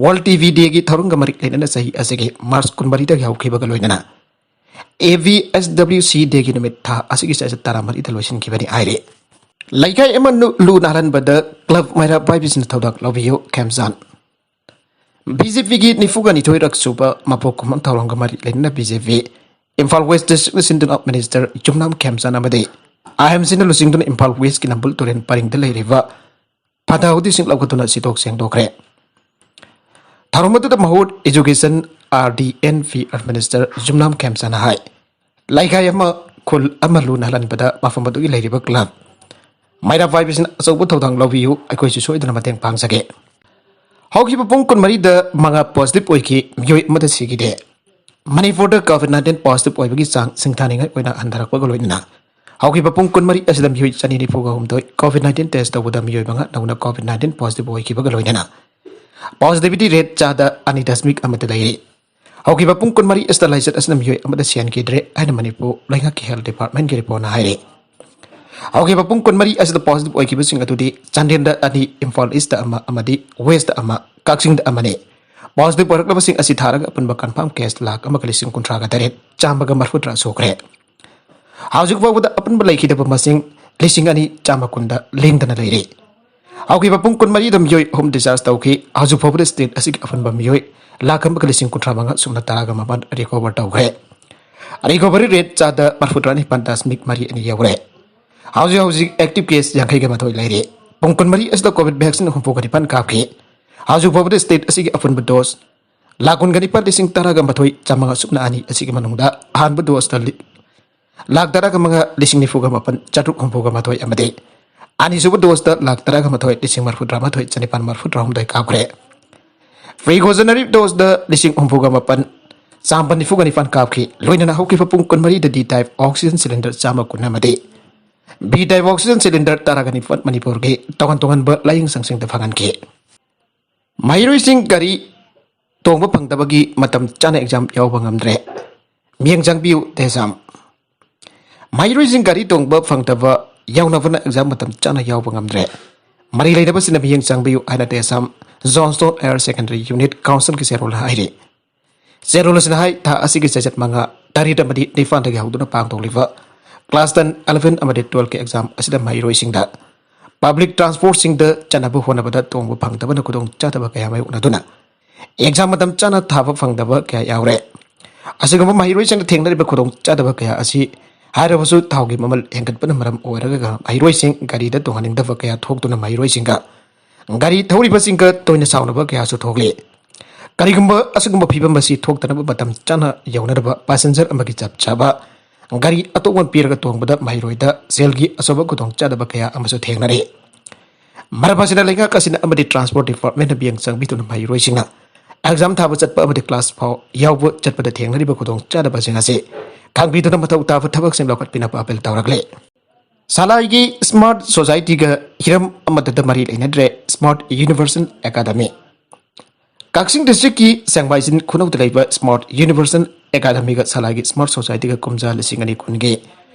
ꯋꯥꯔꯜ ꯇꯤ ꯕꯤ ꯗꯦꯒꯤ ꯊꯧꯔꯝꯒ ꯃꯔꯤ ꯂꯩꯅꯅ ꯆꯍꯤ ꯑꯁꯤꯒꯤ ꯃꯥꯔꯆ ꯀꯨꯟꯃꯔꯤꯗꯒꯤ ꯍꯧꯈꯤꯕꯒ ꯂꯣꯏꯅꯅ ꯑꯦ ꯕꯤ ꯑꯦꯁ ꯗꯕ꯭ꯂꯤꯎ ꯁꯤ ꯗꯦꯒꯤ ꯅꯨꯃꯤꯠ ꯊꯥ ꯑꯁꯤꯒꯤ ꯆꯩꯆꯠ ꯇꯔꯥꯃꯔꯤꯗ ꯂꯣꯏꯁꯤꯟꯈꯤꯕꯅꯤ ꯍꯥꯏꯔꯤ꯫ ꯂꯩꯀꯥꯏ ꯑꯃ ꯅꯨ-, ꯂꯨ ꯅꯥꯜꯍꯟꯕꯗ ꯀ꯭ꯂꯕ ꯃꯩꯔꯥ ꯄꯥꯏꯕꯤꯁꯤꯡꯅ ꯊꯧꯗꯥꯡ ꯂꯧꯕꯤꯌꯨ, ꯈꯦꯝꯆꯥꯟ꯫ ꯕꯤ ꯖꯦ ꯄꯤꯒꯤ ꯅꯤꯐꯨꯒ ꯅꯤꯊꯣꯏꯔꯛ ꯁꯨꯕ ꯃꯄꯣꯛ ꯀꯨꯝꯑꯣꯟ ꯊꯧꯔꯝꯒ ꯃꯔꯤ ꯂꯩꯅꯅ ꯕꯤ ꯖꯦ ꯄꯤ ꯏꯝꯐꯥꯜ ꯋꯦꯁꯇ ꯁꯤꯟꯗꯨꯅ ꯃꯤꯅꯤꯁꯇꯔ ꯌꯨꯝꯅꯥꯝ ꯈꯦꯝꯆꯥꯟ ꯑꯃꯗꯤ ꯑꯥꯏ ꯑꯦꯝ ꯁꯤꯅ ꯂꯨꯆꯤꯡꯗꯨꯅ ꯏꯝꯐꯥꯜ ꯋꯦꯁꯀꯤ ꯅꯝꯕꯨꯜ ꯇꯨꯔꯦꯜ ꯄꯔꯤꯡꯗ ꯂꯩꯔꯤꯕ ꯐꯠꯇ ꯍꯥꯎꯗꯤꯁꯤꯡ ꯂꯧꯈꯠꯇꯨꯅ ꯁꯤꯠꯇꯣꯛ ꯁꯦꯡꯗꯣꯛꯈ꯭ꯔꯦ꯫ ꯊꯧꯔꯝ ꯑꯗꯨꯗ ꯃꯍꯨꯠ education, R D N P R minister Yumnam ꯈꯦꯝꯆꯥꯟꯅ ꯍꯥꯏ, ꯂꯩꯀꯥꯏ ꯑꯃ, ꯈꯨꯜ ꯑꯃ ꯂꯨ ꯅꯥꯜꯍꯟꯕꯗ ꯃꯐꯝ ꯑꯗꯨꯒꯤ ꯂꯩꯔꯤꯕ ꯀ꯭ꯂꯕ ꯃꯩꯔꯥ ꯄꯥꯏꯕꯤꯁꯤꯡꯅ ꯑꯆꯧꯕ ꯊꯧꯗꯥꯡ ꯂꯧꯕꯤꯌꯨ, ꯑꯩꯈꯣꯏꯁꯨ ꯁꯣꯏꯗꯅ ꯃꯇꯦꯡ ꯄꯥꯡꯖꯒꯦ꯫ ꯍꯧꯈꯤꯕ ꯄꯨꯡ ꯀꯨꯟꯃꯔꯤꯗ ꯃꯉꯥ ꯄꯣꯖꯤꯇꯤꯚ ꯑꯣꯏꯈꯤ, ꯃꯤꯑꯣꯏ ꯑꯃꯗ ꯁꯤꯈꯤꯗꯦ꯫ ꯃꯅꯤꯄꯨꯔꯗ COVID nineteen positive ꯑꯣꯏꯕꯒꯤ ꯆꯥꯡ ꯁꯤꯡꯊꯥꯅꯤꯡꯉꯥꯏ ꯑꯣꯏꯅ ꯍꯟꯊꯔꯛꯄꯒ ꯂꯣꯏꯅꯅ ꯍꯧꯈꯤꯕ ꯄꯨꯡ ꯀꯨꯟꯃꯔꯤ ꯑꯁꯤꯗ ꯃꯤꯑꯣꯏ ꯆꯅꯤ ꯅꯤꯐꯨꯒ ꯍꯨꯝꯗꯣꯏ COVID nineteen test ꯇꯧꯕꯗ ꯃꯤꯑꯣꯏ ꯃꯉꯥ ꯅꯧꯅ COVID nineteen positive ꯑꯣꯏꯈꯤꯕꯒ ꯂꯣꯏꯅꯅ positivity rate ꯆꯥꯗ ꯑꯅꯤ ꯗꯁꯃꯤꯛ ꯑꯃꯗ ꯂꯩꯔꯤ꯫ ꯍꯧꯈꯤꯕ ꯄꯨꯡ ꯀꯨꯟꯃꯔꯤ ꯑꯁꯤꯗ ꯂꯥꯏꯆꯠ ꯑꯁꯤꯅ ꯃꯤꯑꯣꯏ ꯑꯃꯗ ꯁꯤꯍꯟꯈꯤꯗ꯭ꯔꯦ ꯍꯥꯏꯅ ꯃꯅꯤꯄꯨꯔ ꯂꯩꯉꯥꯛꯀꯤ health department ꯀꯤ report ꯅ ꯍꯥꯏꯔꯤ꯫ ꯍꯧꯈꯤꯕ ꯄꯨꯡ ꯀꯨꯟꯃꯔꯤ ꯑꯁꯤꯗ positive ꯑꯣꯏꯈꯤꯕꯁꯤꯡ ꯑꯗꯨꯗꯤ ꯆꯥꯟꯗꯦꯜꯗ ꯑꯅꯤ, ꯏꯝꯐꯥꯜ East ꯇ ꯑꯃ ꯑꯃꯗꯤ West ꯇ ꯑꯃ, ꯀꯛꯆꯤꯡꯗ ꯑꯃꯅꯤ꯫ Positive ꯑꯣꯏꯔꯛꯂꯕꯁꯤꯡ ꯑꯁꯤ ꯊꯥꯔꯒ ꯑꯄꯨꯟꯕ confirm case ꯂꯥꯈ ꯑꯃꯒ ꯂꯤꯁꯤꯡ ꯀꯨꯟꯊ꯭ꯔꯥꯒ ꯇꯔꯦꯠ, ꯆꯥꯝꯃꯒ ꯃꯔꯤꯐꯨꯇꯔꯥ ꯁꯨꯈ꯭ꯔꯦ꯫ ꯍꯧꯖꯤꯛ ꯐꯥꯎꯕꯗ ꯑꯄꯨꯟꯕ ꯂꯩꯈꯤꯗꯕ ꯃꯁꯤꯡ ꯂꯤꯁꯤꯡ ꯑꯅꯤ ꯆꯥꯝꯃ ꯀꯨꯟꯗ ꯂꯦꯡꯗꯅ ꯂꯩꯔꯤ꯫ ꯍꯧꯈꯤꯕ ꯄꯨꯡ ꯀꯨꯟꯃꯔꯤꯗ ꯃꯤꯑꯣꯏ ꯑꯍꯨꯝ discharge ꯇꯧꯈꯤ꯫ ꯍꯧꯖꯤꯛ ꯐꯥꯎꯕꯗ state ꯑꯁꯤꯒꯤ ꯑꯄꯨꯟꯕ ꯃꯤꯑꯣꯏ ꯂꯥꯈ ꯑꯃꯒ ꯂꯤꯁꯤꯡ ꯀꯨꯟꯊ꯭ꯔꯥ ꯃꯉꯥ ꯁꯨꯞꯅ ꯇꯔꯥꯒ ꯃꯥꯄꯟ recover ꯇꯧꯈ꯭ꯔꯦ꯫ Recovery rate ꯆꯥꯗ ꯃꯔꯤꯐꯨꯇꯔꯥ ꯅꯤꯄꯥꯟ ꯗꯁꯃꯤꯛ ꯃꯔꯤ ꯑꯅꯤ ꯌꯧꯔꯦ꯫ ꯍꯧꯖꯤꯛ ꯍꯧꯖꯤꯛ active case ꯌꯥꯡꯈꯩꯒ ꯃꯥꯊꯣꯏ ꯂꯩꯔꯤ꯫ ꯄꯨꯡ ꯀꯨꯟꯃꯔꯤ ꯑꯁꯤꯗ COVID vaccine ꯍꯨꯝꯐꯨꯒ ꯅꯤꯄꯥꯟ ꯀꯥꯞꯈꯤ꯫ ꯍꯧꯖꯤꯛ ꯐꯥꯎꯕꯗ state ꯑꯁꯤꯒꯤ ꯑꯄꯨꯟꯕ dose ꯂꯥꯈ ꯀꯨꯟꯒ ꯅꯤꯄꯥꯟ ꯂꯤꯁꯤꯡ ꯇꯔꯥꯒ ꯃꯥꯊꯣꯏ ꯆꯥꯝꯃꯉꯥ ꯁꯨꯞꯅ ꯑꯅꯤ ꯑꯁꯤꯒꯤ ꯃꯅꯨꯡꯗ ꯑꯍꯥꯟꯕ dose ꯇ ꯂꯤ-, ꯂꯥꯈ ꯇꯔꯥꯒ ꯃꯉꯥ ꯂꯤꯁꯤꯡ ꯅꯤꯐꯨꯒ ꯃꯥꯄꯟ ꯆꯥꯇ꯭ꯔꯨꯛ ꯍꯨꯝꯐꯨꯒ ꯃꯥꯊꯣꯏ ꯑꯃꯗꯤ ꯑꯅꯤꯁꯨꯕ dose ꯇ ꯂꯥꯈ ꯇꯔꯥꯒ ꯃꯥꯊꯣꯏ ꯂꯤꯁꯤꯡ ꯃꯔꯤꯐꯨꯇꯔꯥ ꯃꯥꯊꯣꯏ ꯆꯅꯤꯄꯥꯟ ꯃꯔꯤꯐꯨꯇꯔꯥ ꯍꯨꯝꯗꯣꯏ ꯀꯥꯞꯈ꯭ꯔꯦ꯫ Precautionary dose ꯇ ꯂꯤꯁꯤꯡ ꯍꯨꯝꯐꯨꯒ ꯃꯥꯄꯟ ꯆꯥꯝꯃꯥꯄꯟ ꯅꯤꯐꯨꯒ ꯅꯤꯄꯥꯟ ꯀꯥꯞꯈꯤ꯫ ꯂꯣꯏꯅꯅ ꯍꯧꯈꯤꯕ ꯄꯨꯡ ꯀꯨꯟꯃꯔꯤꯗ D type oxygen cylinder ꯆꯥꯝꯃ ꯀꯨꯟ ꯑꯃꯗꯤ B type oxygen cylinder ꯇꯔꯥꯒ ꯅꯤꯄꯥꯟ ꯃꯅꯤꯄꯨꯔꯒꯤ ꯇꯣꯉꯥꯟ ꯇꯣꯉꯥꯟꯕ ꯂꯥꯏꯌꯦꯡ ꯁꯪꯁꯤꯡꯗ ꯐꯪꯍꯟꯈꯤ꯫ ꯃꯍꯩꯔꯣꯏꯁꯤꯡ ꯒꯥꯔꯤ ꯇꯣꯡꯕ ꯐꯪꯗꯕꯒꯤ ꯃꯇꯝ ꯆꯥꯅ exam ꯌꯥꯎꯕ ꯉꯝꯗ꯭ꯔꯦ꯫ ꯃꯤꯠꯌꯦꯡ ꯆꯪꯕꯤꯌꯨ, ꯇꯦꯖꯥꯝ꯫ ꯃꯍꯩꯔꯣꯏꯁꯤꯡ ꯒꯥꯔꯤ ꯇꯣꯡꯕ ꯐꯪꯗꯕ ꯌꯥꯎꯅꯕꯅ exam ꯃꯇꯝ ꯆꯥꯅ ꯌꯥꯎꯕ ꯉꯝꯗ꯭ꯔꯦ꯫ ꯃꯔꯤ ꯂꯩꯅꯕꯁꯤꯡꯅ ꯃꯤꯠꯌꯦꯡ ꯆꯪꯕꯤꯌꯨ ꯍꯥꯏꯅ ꯇꯦꯖꯥꯝ Johnstone Higher Secondary Unit Council ꯒꯤ ꯆꯦꯔꯣꯜꯅ ꯍꯥꯏꯔꯤ꯫ ꯆꯦꯔꯣꯜ ꯑꯁꯤꯅ ꯍꯥꯏ, ꯊꯥ ꯑꯁꯤꯒꯤ ꯆꯩꯆꯠ ꯃꯉꯥ, ꯇꯔꯦꯠ ꯑꯃꯗꯤ ꯅꯤꯄꯥꯟꯗꯒꯤ ꯍꯧꯗꯨꯅ ꯄꯥꯡꯊꯣꯛꯂꯤꯕ class ten, eleven ꯑꯃꯗꯤ twelve ꯀꯤ exam ꯑꯁꯤꯗ ꯃꯍꯩꯔꯣꯏꯁꯤꯡꯗ public transport ꯁꯤꯡꯗ ꯆꯠꯅꯕ ꯍꯣꯠꯅꯕꯗ ꯇꯣꯡꯕ ꯐꯪꯗꯕꯅ ꯈꯨꯗꯣꯡꯆꯥꯗꯕ ꯀꯌꯥ ꯃꯥꯌꯣꯛꯅꯗꯨꯅ exam ꯃꯇꯝ ꯆꯥꯅ ꯊꯥꯕ ꯐꯪꯗꯕ ꯀꯌꯥ ꯌꯥꯎꯔꯦ꯫ ꯑꯁꯤꯒꯨꯝꯕ ꯃꯍꯩꯔꯣꯏꯁꯤꯡꯅ ꯊꯦꯡꯅꯔꯤꯕ ꯈꯨꯗꯣꯡꯆꯥꯗꯕ ꯀꯌꯥ ꯑꯁꯤ ꯍꯥꯏꯔꯕꯁꯨ ꯊꯥꯎꯒꯤ ꯃꯃꯜ ꯍꯦꯟꯒꯠꯄꯅ ꯃꯔꯝ ꯑꯣꯏꯔꯒ ꯃꯍꯩꯔꯣꯏꯁꯤꯡ ꯒꯥꯔꯤꯗ ꯇꯣꯡꯍꯟꯅꯤꯡꯗꯕ ꯀꯌꯥ ꯊꯣꯛꯇꯨꯅ ꯃꯍꯩꯔꯣꯏꯁꯤꯡꯒ ꯒꯥꯔꯤ ꯊꯧꯔꯤꯕꯁꯤꯡꯒ ꯇꯣꯏꯅ ꯁꯥꯎꯅꯕ ꯀꯌꯥꯁꯨ ꯊꯣꯛꯂꯤ꯫ ꯀꯔꯤꯒꯨꯝꯕ ꯑꯁꯤꯒꯨꯝꯕ ꯐꯤꯕꯝ ꯑꯁꯤ ꯊꯣꯛꯇꯅꯕ ꯃꯇꯝ ꯆꯥꯅ ꯌꯧꯅꯅꯕ passenger ꯑꯃꯒꯤ ꯆꯞ ꯆꯥꯕ ꯒꯥꯔꯤ ꯑꯇꯣꯡꯕ ꯄꯤꯔꯒ ꯇꯣꯡꯕꯗ ꯃꯍꯩꯔꯣꯏꯗ ꯁꯦꯜꯒꯤ ꯑꯆꯧꯕ ꯈꯨꯗꯣꯡꯆꯥꯗꯕ ꯀꯌꯥ ꯑꯃꯁꯨ ꯊꯦꯡꯅꯔꯤ꯫ ꯃꯔꯝ ꯑꯁꯤꯅ ꯂꯩꯉꯥꯛ ꯑꯁꯤꯅ ꯑꯃꯗꯤ transport department ꯅ ꯃꯤꯠꯌꯦꯡ ꯆꯪꯕꯤꯗꯨꯅ ꯃꯍꯩꯔꯣꯏꯁꯤꯡꯅ ꯑꯦꯛꯖꯥꯝ ꯊꯥꯕ ꯆꯠꯄ ꯑꯃꯗꯤ ꯀ꯭ꯂꯥꯁ ꯐꯥꯎ ꯌꯥꯎꯕ ꯆꯠꯄꯗ ꯊꯦꯡꯅꯔꯤꯕ ꯈꯨꯗꯣꯡꯆꯥꯗꯕꯁꯤꯡ ꯑꯁꯤ ꯈꯪꯕꯤꯗꯨꯅ ꯃꯊꯧ ꯇꯥꯕ ꯊꯕꯛꯁꯤꯡ ꯂꯧꯈꯠꯄꯤꯅꯕ ꯑꯄꯤꯜ ꯇꯧꯔꯛꯂꯤ꯫ ꯁꯂꯥꯏꯒꯤ ꯁ꯭ꯃꯥꯔꯠ ꯁꯣꯁꯥꯏꯇꯤꯒ ꯍꯤꯔꯝ ꯑꯃꯠꯇꯗ ꯃꯔꯤ ꯂꯩꯅꯗ꯭ꯔꯦ, ꯁ꯭ꯃꯥꯔꯠ ꯌꯨꯅꯤꯚꯔꯁꯦꯜ ꯑꯦꯀꯥꯗꯃꯤ꯫ ꯀꯛꯆꯤꯡ ꯗꯤꯁꯇ꯭ꯔꯤꯛꯀꯤ ꯁꯦꯡꯃꯥꯏꯖꯤꯟ ꯈꯨꯅꯧꯗ ꯂꯩꯕ ꯁ꯭ꯃꯥꯔꯠ ꯌꯨꯅꯤꯚꯔꯁꯦꯜ ꯑꯦꯀꯥꯗꯃꯤꯒ ꯁꯂꯥꯏꯒꯤ ꯁ꯭ꯃꯥꯔꯠ ꯁꯣꯁꯥꯏꯇꯤꯒ ꯀꯨꯝꯖꯥ ꯂꯤꯁꯤꯡ ꯑꯅꯤ ꯀꯨꯟꯒꯤ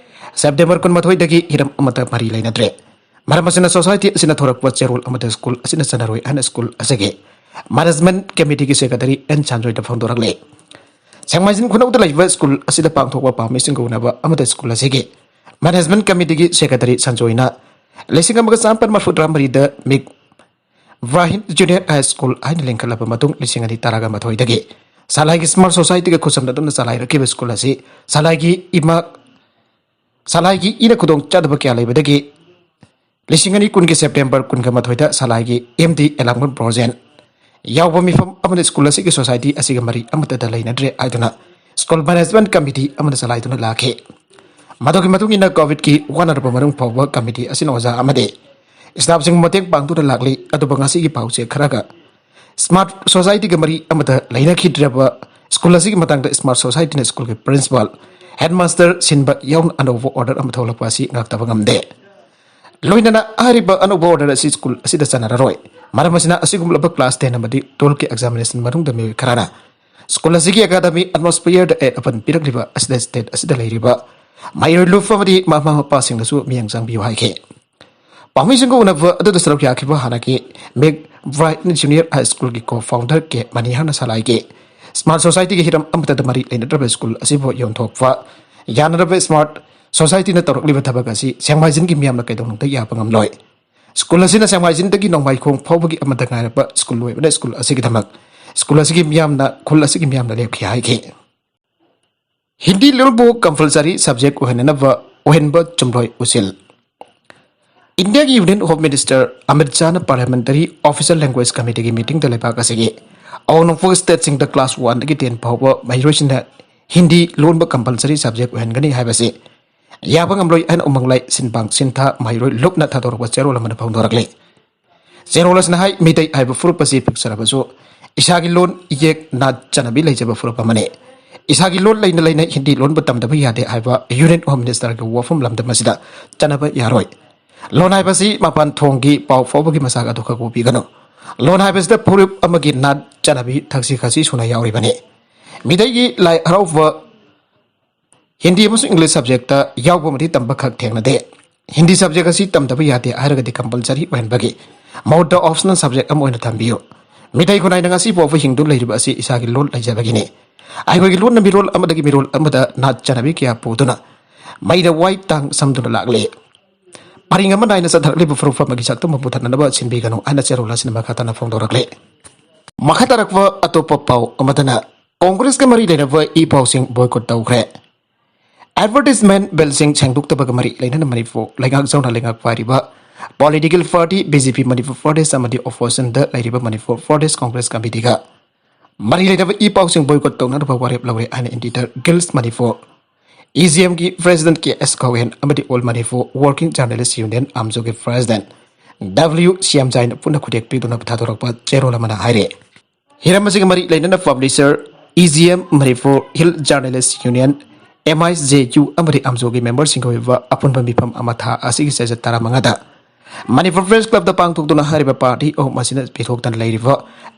ꯁꯦꯞꯇꯦꯝꯕꯔ ꯀꯨꯟꯃꯥꯊꯣꯏꯗꯒꯤ ꯍꯤꯔꯝ ꯑꯃꯠꯇ ꯃꯔꯤ ꯂꯩꯅꯗ꯭ꯔꯦ꯫ ꯃꯔꯝ ꯑꯁꯤꯅ ꯁꯣꯁꯥꯏꯇꯤ ꯑꯁꯤꯅ ꯊꯣꯔꯛꯄ ꯆꯦꯔꯣꯜ ꯑꯃꯗ ꯁ꯭ꯀꯨꯜ ꯑꯁꯤꯅ ꯆꯟꯅꯔꯣꯏ ꯍꯥꯏꯅ ꯁ꯭ꯀꯨꯜ ꯑꯁꯤꯒꯤ ꯃꯦꯅꯦꯖꯃꯦꯟꯠ ꯀꯃꯤꯇꯤꯒꯤ ꯁꯦꯀ꯭ꯔꯦꯇꯔꯤ ꯑꯦꯟ ꯁꯟꯖꯣꯏꯗ ꯐꯣꯡꯗꯣꯔꯛꯂꯤ꯫ ꯁꯦꯡꯃꯥꯏꯖꯤꯟ ꯈꯨꯅꯧꯗ ꯂꯩꯕ ꯁ꯭ꯀꯨꯜ ꯑꯁꯤꯗ ꯄꯥꯡꯊꯣꯛꯄ ꯄꯥꯝꯃꯤꯁꯤꯡꯒ ꯎꯅꯕ ꯑꯃꯗ ꯁ꯭ꯀꯨꯜ ꯑꯁꯤꯒꯤ ꯃꯦꯅꯦꯖꯃꯦꯟꯠ ꯀꯃꯤꯇꯤꯒꯤ ꯁꯦꯀ꯭ꯔꯦꯇꯔꯤ ꯁꯟꯖꯣꯏꯅ ꯂꯤꯁꯤꯡ ꯑꯃꯒ ꯆꯥꯃꯥꯄꯟ ꯃꯔꯤꯐꯨ ꯇꯔꯥꯃꯔꯤꯗ ꯃꯤꯛ ꯕ꯭ꯔꯥꯍꯤꯟ ꯖꯨꯅꯤꯌꯔ ꯍꯥꯏ ꯁ꯭ꯀꯨꯜ ꯍꯥꯏꯅ ꯂꯤꯡꯈꯠꯂꯕ ꯃꯇꯨꯡ, ꯂꯤꯁꯤꯡ ꯑꯅꯤ ꯇꯔꯥꯒ ꯃꯥꯊꯣꯏꯗꯒꯤ ꯁꯂꯥꯏꯒꯤ ꯁ꯭ꯃꯥꯔꯠ ꯁꯣꯁꯥꯏꯇꯤꯒ ꯈꯨꯠꯁꯝꯅꯗꯨꯅ ꯆꯂꯥꯏꯔꯛꯈꯤꯕ ꯁ꯭ꯀꯨꯜ ꯑꯁꯤ ꯁꯂꯥꯏꯒꯤ ꯏꯃꯥ, ꯁꯂꯥꯏꯒꯤ ꯏꯅ ꯈꯨꯗꯣꯡ ꯆꯥꯗꯕ ꯀꯌꯥ ꯂꯩꯕꯗꯒꯤ ꯂꯤꯁꯤꯡ ꯑꯅꯤ ꯀꯨꯟꯒꯤ ꯁꯦꯞꯇꯦꯝꯕꯔ ꯀꯨꯟꯒ ꯃꯥꯊꯣꯏꯗ ꯁꯂꯥꯏꯒꯤ ꯑꯦꯝ ꯗꯤ ꯑꯦꯂꯥꯡꯕꯝ ꯕ꯭ꯔꯣꯖꯦꯟ ꯌꯥꯎꯕ ꯃꯤꯐꯝ ꯑꯃꯗ ꯁ꯭ꯀꯨꯜ ꯑꯁꯤꯒꯤ ꯁꯣꯁꯥꯏꯇꯤ ꯑꯁꯤꯒ ꯃꯔꯤ ꯑꯃꯠꯇꯗ ꯂꯩꯅꯗ꯭ꯔꯦ ꯍꯥꯏꯗꯨꯅ ꯁ꯭ꯀꯨꯜ ꯃꯦꯅꯦꯖꯃꯦꯟꯠ ꯀꯃꯤꯇꯤ ꯑꯃꯗ ꯆꯂꯥꯏꯗꯨꯅ ꯂꯥꯛꯈꯤ꯫ ꯃꯗꯨꯒꯤ ꯃꯇꯨꯡ ꯏꯟꯅ ꯀꯣꯚꯤꯗꯀꯤ ꯋꯥꯅꯔꯕ ꯃꯅꯨꯡ ꯐꯥꯎꯕ ꯀꯃꯤꯇꯤ ꯑꯁꯤꯅ ꯑꯣꯖꯥ ꯑꯃꯗꯤ ꯁ꯭ꯇꯥꯐꯁꯤꯡꯕꯨ ꯃꯇꯦꯡ ꯄꯥꯡꯗꯨꯅ ꯂꯥꯛꯂꯤ꯫ ꯑꯗꯨꯕꯨ ꯉꯁꯤꯒꯤ ꯄꯥꯎꯆꯦ ꯈꯔꯒ ꯁ꯭ꯃꯥꯔꯠ ꯁꯣꯁꯥꯏꯇꯤꯒ ꯃꯔꯤ ꯑꯃꯠꯇ ꯂꯩꯅꯈꯤꯗ꯭ꯔꯕ ꯁ꯭ꯀꯨꯜ ꯑꯁꯤꯒꯤ ꯃꯇꯥꯡꯗ ꯁ꯭ꯃꯥꯔꯠ ꯁꯣꯁꯥꯏꯇꯤꯅ ꯁ꯭ꯀꯨꯜꯒꯤ ꯄ꯭ꯔꯤꯟꯁꯤꯄꯥꯜ, ꯍꯦꯗꯃꯥꯁꯇꯔ ꯁꯤꯟꯕ ꯌꯥꯎꯅ ꯑꯅꯧꯕ ꯑꯣꯔꯗꯔ ꯑꯃ ꯊꯣꯛꯂꯛꯄ ꯑꯁꯤ ꯉꯥꯛꯇꯕ ꯉꯝꯗꯦ꯫ ꯂꯣꯏꯅꯅ ꯍꯥꯏꯔꯤꯕ ꯑꯅꯧꯕ ꯑꯣꯔꯗꯔ ꯑꯁꯤ ꯁ꯭ꯀꯨꯜ ꯑꯁꯤꯗ ꯆꯠꯅꯔꯔꯣꯏ꯫ ꯃꯔꯝ ꯑꯁꯤꯅ ꯑꯁꯤꯒꯨꯝꯂꯕ ꯀ꯭ꯂꯥꯁ ꯇꯦꯟ ꯑꯃꯗꯤ ꯇꯨꯋꯦꯜꯐꯀꯤ ꯑꯦꯛꯖꯥꯃꯤꯅꯦꯁꯟ ꯃꯅꯨꯡꯗ ꯃꯤꯑꯣꯏ ꯈꯔꯅ ꯁ꯭ꯀꯨꯜ ꯑꯁꯤꯒꯤ ꯑꯦꯀꯥꯗꯃꯤ ꯑꯦꯠꯃꯣꯁꯐꯤꯌꯔꯗ ꯑꯄꯟ ꯄꯤꯔꯛꯂꯤꯕ ꯑꯁꯤꯗ ꯁ꯭ꯇꯦꯠ ꯑꯁꯤꯗ ꯂꯩꯔꯤꯕ ꯃꯍꯩꯔꯣꯏ ꯂꯨꯞ ꯑꯃꯗꯤ ꯃꯃꯥ ꯃꯄꯥꯁꯤꯡꯅꯁꯨ ꯃꯤꯠꯌꯦꯡ ꯆꯪꯕꯤꯌꯨ ꯍꯥꯏꯈꯤ꯫ ꯄꯥꯎꯃꯤꯁꯤꯡꯒ ꯎꯅꯕ ꯑꯗꯨꯗ ꯁꯔꯨꯛ ꯌꯥꯈꯤꯕ ꯍꯥꯟꯅꯒꯤ ꯃꯤꯛ ꯕ꯭ꯔꯥꯏꯠ ꯖꯨꯅꯤꯌꯔ ꯍꯥꯏ ꯁ꯭ꯀꯨꯜꯒꯤ ꯀꯣ ꯐꯥꯎꯟꯗꯔ ꯀꯦ ꯃꯅꯤꯍꯔꯅ ꯁꯂꯥꯏꯒꯤ ꯁ꯭ꯃꯥꯔꯠ ꯁꯣꯁꯥꯏꯇꯤꯒꯤ ꯍꯤꯔꯝ ꯑꯃꯠꯇꯗ ꯃꯔꯤ ꯂꯩꯅꯗ꯭ꯔꯕ ꯁ꯭ꯀꯨꯜ ꯑꯁꯤꯕꯨ ꯌꯣꯟꯊꯣꯛꯄ ꯌꯥꯅꯔꯕ ꯁ꯭ꯃꯥꯔꯠ ꯁꯣꯁꯥꯏꯇꯤꯅ ꯇꯧꯔꯛꯂꯤꯕ ꯊꯕꯛ ꯑꯁꯤ ꯁꯦꯡꯃꯥꯏꯖꯤꯟꯒꯤ ꯃꯤꯌꯥꯝꯅ ꯀꯩꯗꯧꯅꯨꯡꯗ ꯌꯥꯕ ꯉꯝꯂꯣꯏ꯫ ꯁ꯭ꯀꯨꯜ ꯑꯁꯤꯅ ꯁꯦꯡꯃꯥꯏꯖꯤꯟꯗꯒꯤ ꯅꯣꯡꯃꯥꯏꯈꯣꯡ ꯐꯥꯎꯕꯒꯤ ꯑꯃꯠꯇ ꯉꯥꯏꯔꯕ ꯁ꯭ꯀꯨꯜ ꯑꯣꯏꯕꯅ ꯁ꯭ꯀꯨꯜ ꯑꯁꯤꯒꯤꯗꯃꯛ ꯁ꯭ꯀꯨꯜ ꯑꯁꯤꯒꯤ ꯃꯤꯌꯥꯝꯅ, ꯈꯨꯜ ꯑꯁꯤꯒꯤ ꯃꯤꯌꯥꯝꯅ ꯂꯦꯞꯈꯤ ꯍꯥꯏꯈꯤ꯫ ꯍꯤꯟꯗꯤ ꯂꯣꯟꯕꯨ ꯀꯝꯄꯜꯁꯔꯤ ꯁꯕꯖꯦꯛ ꯑꯣꯏꯍꯟꯅꯅꯕ ꯑꯣꯏꯍꯟꯕ ꯆꯨꯝꯂꯣꯏ ꯎꯆꯤꯜ꯫ ꯏꯟꯗꯤꯌꯥꯒꯤ ꯌꯨꯅꯤꯌꯟ ꯍꯣꯝ ꯃꯤꯅꯤꯁꯇꯔ ꯑꯃꯤꯠ ꯁꯥꯍꯅ ꯄꯥꯔꯂꯤꯌꯥꯃꯦꯟꯇꯔꯤ ꯑꯣꯐꯤꯁꯤꯌꯦꯜ ꯂꯦꯡꯒ꯭ꯋꯦꯖ ꯀꯃꯤꯇꯤꯒꯤ ꯃꯤꯇꯤꯡꯗ ꯂꯩꯕꯥꯛ ꯑꯁꯤꯒꯤ ꯑꯋꯥꯡ ꯅꯣꯡꯄꯣꯛ ꯁ꯭ꯇꯦꯠꯁꯤꯡꯗ ꯀ꯭ꯂꯥꯁ ꯋꯥꯟꯗꯒꯤ ꯇꯦꯟ ꯐꯥꯎꯕ ꯃꯍꯩꯔꯣꯏꯁꯤꯡꯅ ꯍꯤꯟꯗꯤ ꯂꯣꯟꯕ ꯀꯝꯄꯜꯁꯔꯤ ꯁꯕꯖꯦꯛ ꯑꯣꯏꯍꯟꯒꯅꯤ ꯍꯥꯏꯕꯁꯤ ꯌꯥꯕ ꯉꯝꯂꯣꯏ ꯍꯥꯏꯅ ꯎꯃꯪ ꯂꯥꯏ ꯁꯤꯟꯕꯥꯡ ꯁꯤꯟꯊꯥ ꯃꯍꯩꯔꯣꯏ ꯂꯨꯞꯅ ꯊꯥꯗꯣꯔꯛꯄ ꯆꯦꯔꯣꯜ ꯑꯃꯅ ꯐꯣꯡꯗꯣꯔꯛꯂꯤ꯫ ꯆꯦꯔꯣꯜ ꯑꯁꯤꯅ ꯍꯥꯏ, ꯃꯤꯇꯩ ꯍꯥꯏꯕ ꯐꯨꯔꯨꯞ ꯑꯁꯤ ꯄꯤꯛꯆꯔꯕꯁꯨ ꯏꯁꯥꯒꯤ ꯂꯣꯟ, ꯏꯌꯦꯛ, ꯅꯥꯠ, ꯆꯠꯅꯕꯤ ꯂꯩꯖꯕ ꯐꯨꯔꯨꯞ ꯑꯃꯅꯤ꯫ ꯏꯁꯥꯒꯤ ꯂꯣꯟ ꯂꯩꯅ ꯂꯩꯅ ꯍꯤꯟꯗꯤ ꯂꯣꯟꯕꯨ ꯇꯝꯗꯕ ꯌꯥꯗꯦ ꯍꯥꯏꯕ Union Home Ministerꯒꯤ ꯋꯥꯐꯝ ꯂꯝꯗꯝ ꯑꯁꯤꯗ ꯆꯠꯅꯕ ꯌꯥꯔꯣꯏ꯫ ꯂꯣꯟ ꯍꯥꯏꯕꯁꯤ ꯃꯄꯥꯟ ꯊꯣꯡꯒꯤ ꯄꯥꯎ ꯐꯥꯎꯕꯒꯤ ꯃꯆꯥꯛ ꯑꯗꯨ ꯈꯛ ꯎꯕꯤꯒꯅꯨ꯫ ꯂꯣꯟ ꯍꯥꯏꯕꯁꯤꯗ ꯐꯨꯔꯨꯞ ꯑꯃꯒꯤ ꯅꯥꯠ, ꯆꯠꯅꯕꯤ, ꯊꯛꯁꯤ ꯈꯥꯁꯤ ꯁꯨꯅ ꯌꯥꯎꯔꯤꯕꯅꯤ꯫ ꯃꯤꯇꯩꯒꯤ ꯂꯥꯏ ꯍꯔꯥꯎꯕ ꯍꯤꯟꯗꯤ ꯑꯃꯁꯨꯡ English subjectꯇ ꯌꯥꯎꯕ ꯑꯃꯗꯤ ꯇꯝꯕ ꯈꯛ ꯊꯦꯡꯅꯗꯦ꯫ ꯍꯤꯟꯗꯤ subject ꯑꯁꯤ ꯇꯝꯗꯕ ꯌꯥꯗꯦ ꯍꯥꯏꯔꯒꯗꯤ compulsory ꯑꯣꯏꯍꯟꯕꯒꯤ ꯃꯍꯨꯠꯇ optional subject ꯑꯃ ꯑꯣꯏꯅ ꯊꯝꯕꯤꯌꯨ꯫ ꯃꯤꯇꯩ ꯈꯨꯟꯅꯥꯏꯅ ꯉꯁꯤ ꯐꯥꯎꯕ ꯍꯤꯡꯗꯨꯅ ꯂꯩꯔꯤꯕ ꯑꯁꯤ ꯏꯁꯥꯒꯤ ꯂꯣꯟ ꯂꯩꯖꯕꯒꯤꯅꯤ꯫ ꯑꯩꯈꯣꯏꯒꯤ ꯂꯣꯟꯅ ꯃꯤꯔꯣꯜ ꯑꯃꯗꯒꯤ ꯃꯤꯔꯣꯜ ꯑꯃꯗ ꯅꯥꯠ ꯆꯠꯅꯕꯤ ꯀꯌꯥ ꯄꯨꯗꯨꯅ ꯃꯩꯗ ꯋꯥꯏ ꯇꯥꯡ ꯁꯝꯗꯨꯅ ꯂꯥꯛꯂꯤ꯫ ꯄꯔꯤꯡ ꯑꯃ ꯅꯥꯏꯅ ꯆꯠꯊꯔꯛꯂꯤꯕ ꯐꯨꯔꯨꯞ ꯑꯃꯒꯤ ꯁꯛꯇꯝ ꯑꯃ ꯄꯨꯊꯠꯅꯅꯕ ꯁꯤꯟꯕꯤꯒꯅꯨ ꯍꯥꯏꯅ ꯆꯦꯔꯣꯜ ꯑꯁꯤꯅ ꯃꯈꯥ ꯇꯥꯅ ꯐꯣꯡꯗꯣꯔꯛꯂꯤ꯫ ꯃꯈꯥ ꯇꯥꯔꯛꯄ ꯑꯇꯣꯞꯄ ꯄꯥꯎ ꯑꯃꯗꯅ, ꯀꯣꯡꯒ꯭ꯔꯦꯁꯀ ꯃꯔꯤ ꯂꯩꯅꯕ ꯏ ꯄꯥꯎꯁꯤꯡ boycott ꯇꯧꯈ꯭ꯔꯦ꯫ Advertisement billꯁꯤꯡ ꯁꯦꯡꯗꯣꯛꯇꯕꯒ ꯃꯔꯤ ꯂꯩꯅꯅ ꯃꯅꯤꯄꯨꯔ ꯂꯩꯉꯥꯛ ꯖꯧꯅ ꯂꯩꯉꯥꯛ ꯄꯥꯏꯔꯤꯕ political party BJP Manipur four days ꯑꯃꯗꯤ oppositionꯗ ꯂꯩꯔꯤꯕ ꯃꯅꯤꯄꯨꯔ ꯐꯣꯔ ꯗꯦꯖ ꯀꯣꯡꯒ꯭ꯔꯦꯁ ꯀꯃꯤꯇꯤꯒ ꯃꯔꯤ ꯂꯩꯅꯕ ꯏ ꯄꯥꯎꯁꯤꯡ boycott ꯇꯧꯅꯅꯕ ꯋꯥꯔꯦꯞ ꯂꯧꯔꯦ ꯍꯥꯏꯅ Editor Guild Manipur, EGMꯒꯤ President K S Goen ꯑꯃꯗꯤ All Manipur Working Journalist Union, AMJOꯒꯤ President W ꯁ꯭ꯌꯥꯝꯖꯥꯏꯅ ꯄꯨꯟꯅ ꯈꯨꯗꯦꯛ ꯄꯤꯗꯨꯅ ꯊꯥꯗꯣꯔꯛꯄ ꯆꯦꯔꯣꯜ ꯑꯃꯅ ꯍꯥꯏꯔꯦ꯫ ꯍꯤꯔꯝ ꯑꯁꯤꯒ ꯃꯔꯤ ꯂꯩꯅꯅ publisher, EGM, Manipur Hill Journalist Union, MISJU ꯑꯃꯗꯤ AMJOꯒꯤ memberꯁꯤꯡꯒꯤ ꯑꯣꯏꯕ ꯑꯄꯨꯟꯕ ꯃꯤꯐꯝ ꯑꯃ ꯊꯥ ꯑꯁꯤꯒꯤ ꯆꯩꯆꯠ ꯇꯔꯥꯃꯉꯥꯗ Manipur Press Clubꯇ ꯄꯥꯡꯊꯣꯛꯇꯨꯅ ꯍꯥꯏꯔꯤꯕ party ꯑꯍꯨꯝ ꯑꯁꯤꯅ ꯄꯤꯊꯣꯛꯇꯅ ꯂꯩꯔꯤꯕ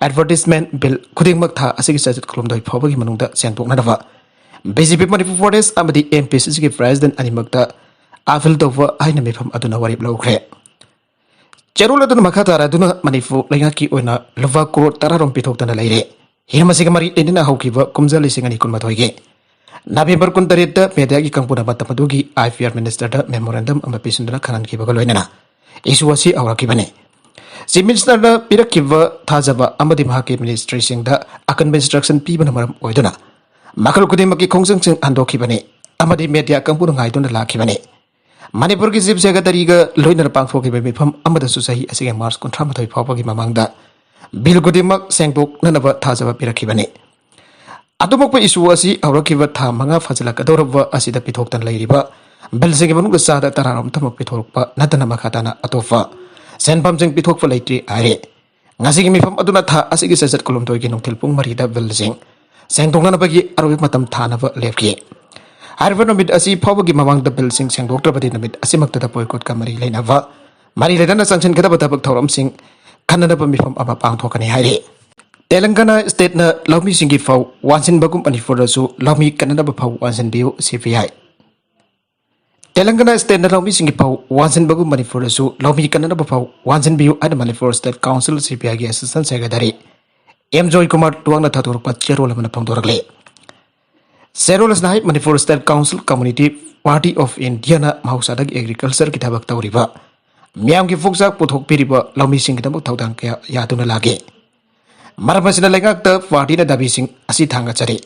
advertisement bill ꯈꯨꯗꯤꯡꯃꯛ ꯊꯥ ꯑꯁꯤꯒꯤ ꯆꯩꯆꯠ ꯀꯨꯟꯍꯨꯝꯗꯣꯏ ꯐꯥꯎꯕꯒꯤ ꯃꯅꯨꯡꯗ ꯁꯦꯡꯗꯣꯛꯅꯅꯕ BJP ꯃꯅꯤꯄꯨꯔ ꯐꯣꯔ ꯗꯦꯖ ꯑꯃꯗꯤ MPCCꯒꯤ President ꯑꯅꯤꯃꯛꯇ appeal ꯇꯧꯕ ꯍꯥꯏꯅ ꯃꯤꯐꯝ ꯑꯗꯨꯅ ꯋꯥꯔꯦꯞ ꯂꯧꯈ꯭ꯔꯦ꯫ ꯆꯦꯔꯣꯜ ꯑꯗꯨꯅ ꯃꯈꯥ ꯇꯥꯔꯗꯨꯅ ꯃꯅꯤꯄꯨꯔ ꯂꯩꯉꯥꯛꯀꯤ ꯑꯣꯏꯅ ꯂꯨꯄꯥ ꯀ꯭ꯔꯣꯔ ꯇꯔꯥꯔꯣꯝ ꯄꯤꯊꯣꯛꯇꯅ ꯂꯩꯔꯦ꯫ ꯍꯤꯔꯝ ꯑꯁꯤꯒ ꯃꯔꯤ ꯂꯩꯅꯅ ꯍꯧꯈꯤꯕ ꯀꯨꯝꯖꯥ ꯂꯤꯁꯤꯡ ꯑꯅꯤ ꯀꯨꯟꯃꯥꯊꯣꯏꯒꯤ November ꯀꯨꯟꯇꯔꯦꯠꯇ mediaꯒꯤ ꯀꯥꯡꯕꯨꯅ ꯃꯇꯝ ꯑꯗꯨꯒꯤ IPR ministerꯗ memorandum ꯑꯃ ꯄꯤꯁꯤꯟꯗꯨꯅ ꯈꯪꯍꯟꯈꯤꯕꯒ ꯂꯣꯏꯅꯅ issue ꯑꯁꯤ ꯍꯧꯔꯛꯈꯤꯕꯅꯤ꯫ Chief Ministerꯅ ꯄꯤꯔꯛꯈꯤꯕ ꯊꯥꯖꯕ ꯑꯃꯗꯤ ꯃꯍꯥꯛꯀꯤ ministryꯁꯤꯡꯗ ꯑꯀꯟꯕ instruction ꯄꯤꯕꯅ ꯃꯔꯝ ꯑꯣꯏꯗꯨꯅ ꯃꯈꯜ ꯈꯨꯗꯤꯡꯃꯛꯀꯤ ꯈꯣꯡꯖꯪꯁꯤꯡ ꯍꯟꯗꯣꯛꯈꯤꯕꯅꯤ ꯑꯃꯗꯤ media ꯀꯥꯡꯕꯨꯅ ꯉꯥꯏꯗꯨꯅ ꯂꯥꯛꯈꯤꯕꯅꯤ꯫ ꯃꯅꯤꯄꯨꯔꯒꯤ Chief Secretaryꯒ ꯂꯣꯏꯅꯅ ꯄꯥꯡꯊꯣꯛꯈꯤꯕ ꯃꯤꯐꯝ ꯑꯃꯗꯁꯨ ꯆꯍꯤ ꯑꯁꯤꯒꯤ March ꯀꯨꯟꯊ꯭ꯔꯥ ꯃꯥꯊꯣꯏ ꯐꯥꯎꯕꯒꯤ ꯃꯃꯥꯡꯗ bill ꯈꯨꯗꯤꯡꯃꯛ ꯁꯦꯡꯗꯣꯛꯅꯅꯕ ꯊꯥꯖꯕ ꯄꯤꯔꯛꯈꯤꯕꯅꯤ꯫ ꯑꯗꯨꯃꯛꯄ issue ꯑꯁꯤ ꯍꯧꯔꯛꯈꯤꯕ ꯊꯥ ꯃꯉꯥ ꯐꯥꯖꯤꯜꯂꯛꯀꯗꯧꯔꯕ ꯑꯁꯤꯗ ꯄꯤꯊꯣꯛꯇꯅ ꯂꯩꯔꯤꯕ billꯁꯤꯡꯒꯤ ꯃꯅꯨꯡꯗ ꯆꯥꯗ ꯇꯔꯥꯔꯣꯝ ꯊꯕꯛ ꯄꯤꯊꯣꯔꯛꯄ ꯅꯠꯇꯅ ꯃꯈꯥ ꯇꯥꯅ ꯑꯇꯣꯞꯄ ꯁꯦꯟꯐꯝꯁꯤꯡ ꯄꯤꯊꯣꯛꯄ ꯂꯩꯇ꯭ꯔꯤ ꯍꯥꯏꯔꯤ꯫ ꯉꯁꯤꯒꯤ ꯃꯤꯐꯝ ꯑꯗꯨꯅ ꯊꯥ ꯑꯁꯤꯒꯤ ꯆꯩꯆꯠ ꯀꯨꯟꯍꯨꯝꯗꯣꯏꯒꯤ ꯅꯨꯡꯊꯤꯜ ꯄꯨꯡ ꯃꯔꯤꯗ ꯕꯤꯜꯁꯤꯡ ꯁꯦꯡꯗꯣꯛꯅꯅꯕꯒꯤ ꯑꯔꯣꯏꯕ ꯃꯇꯝ ꯊꯥꯅꯕ ꯂꯦꯞꯈꯤ꯫ ꯍꯥꯏꯔꯤꯕ ꯅꯨꯃꯤꯠ ꯑꯁꯤ ꯐꯥꯎꯕꯒꯤ ꯃꯃꯥꯡꯗ ꯕꯤꯜꯁꯤꯡ ꯁꯦꯡꯗꯣꯛꯇ꯭ꯔꯕꯗꯤ ꯅꯨꯃꯤꯠ ꯑꯁꯤꯃꯛꯇꯗ ꯕꯣꯏꯀꯣꯠꯀ ꯃꯔꯤ ꯂꯩꯅꯕ, ꯃꯔꯤ ꯂꯩꯅꯅ ꯆꯪꯁꯤꯟꯒꯗꯕ ꯊꯕꯛ ꯊꯧꯔꯝꯁꯤꯡ ꯈꯟꯅꯅꯕ ꯃꯤꯐꯝ ꯑꯃ ꯄꯥꯡꯊꯣꯛꯀꯅꯤ ꯍꯥꯏꯔꯤ꯫ ꯇꯦꯂꯪꯒꯅꯥ ꯁ꯭ꯇꯦꯠꯅ ꯂꯧꯃꯤꯁꯤꯡꯒꯤ ꯐꯧ ꯋꯥꯟꯁꯤꯟꯕꯒꯨꯝ ꯃꯅꯤꯄꯨꯔꯗꯁꯨ ꯂꯧꯃꯤ ꯀꯟꯅꯅꯕ ꯐꯧ ꯋꯥꯟꯁꯤꯟꯕꯤꯌꯨ, ꯁꯤ ꯄꯤ ꯑꯥꯏ꯫ ꯇꯦꯂꯪꯒꯅꯥ ꯁ꯭ꯇꯦꯠꯅ ꯂꯧꯃꯤꯁꯤꯡꯒꯤ ꯐꯧ ꯋꯥꯟꯁꯤꯟꯕꯒꯨꯝ ꯃꯅꯤꯄꯨꯔꯗꯁꯨ ꯂꯧꯃꯤ ꯀꯟꯅꯅꯕ ꯐꯧ ꯋꯥꯟꯁꯤꯟꯕꯤꯌꯨ ꯍꯥꯏꯅ Manipur state council, C P ꯑꯥꯏꯒꯤ assistant secretary M Joy Kumar ꯇꯨꯋꯥꯡꯅ ꯊꯥꯗꯣꯔꯛꯄ ꯆꯦꯔꯣꯜ ꯑꯃꯅ ꯐꯣꯡꯗꯣꯔꯛꯂꯤ꯫ ꯆꯦꯔꯣꯜ ꯑꯁꯤꯅ ꯍꯥꯏ, Manipur state council communist party of ꯏꯟꯗꯤꯌꯥꯅ ꯃꯍꯧꯁꯥꯗꯒꯤ ꯑꯦꯒ꯭ꯔꯤꯀꯜꯆꯔꯒꯤ ꯊꯕꯛ ꯇꯧꯔꯤꯕ, ꯃꯤꯌꯥꯝꯒꯤ ꯄꯣꯠꯆꯥꯛ ꯄꯨꯊꯣꯛꯄꯤꯔꯤꯕ ꯂꯧꯃꯤꯁꯤꯡꯒꯤꯗꯃꯛ ꯊꯧꯗꯥꯡ ꯀꯌꯥ ꯌꯥꯗꯨꯅ ꯂꯥꯛꯂꯤ꯫ ꯃꯔꯝ ꯑꯁꯤꯅ ꯂꯩꯉꯥꯛꯇ ꯄꯥꯔꯇꯤꯅ ꯗꯥꯕꯤꯁꯤꯡ ꯑꯁꯤ ꯊꯥꯡꯒꯠꯆꯔꯤ꯫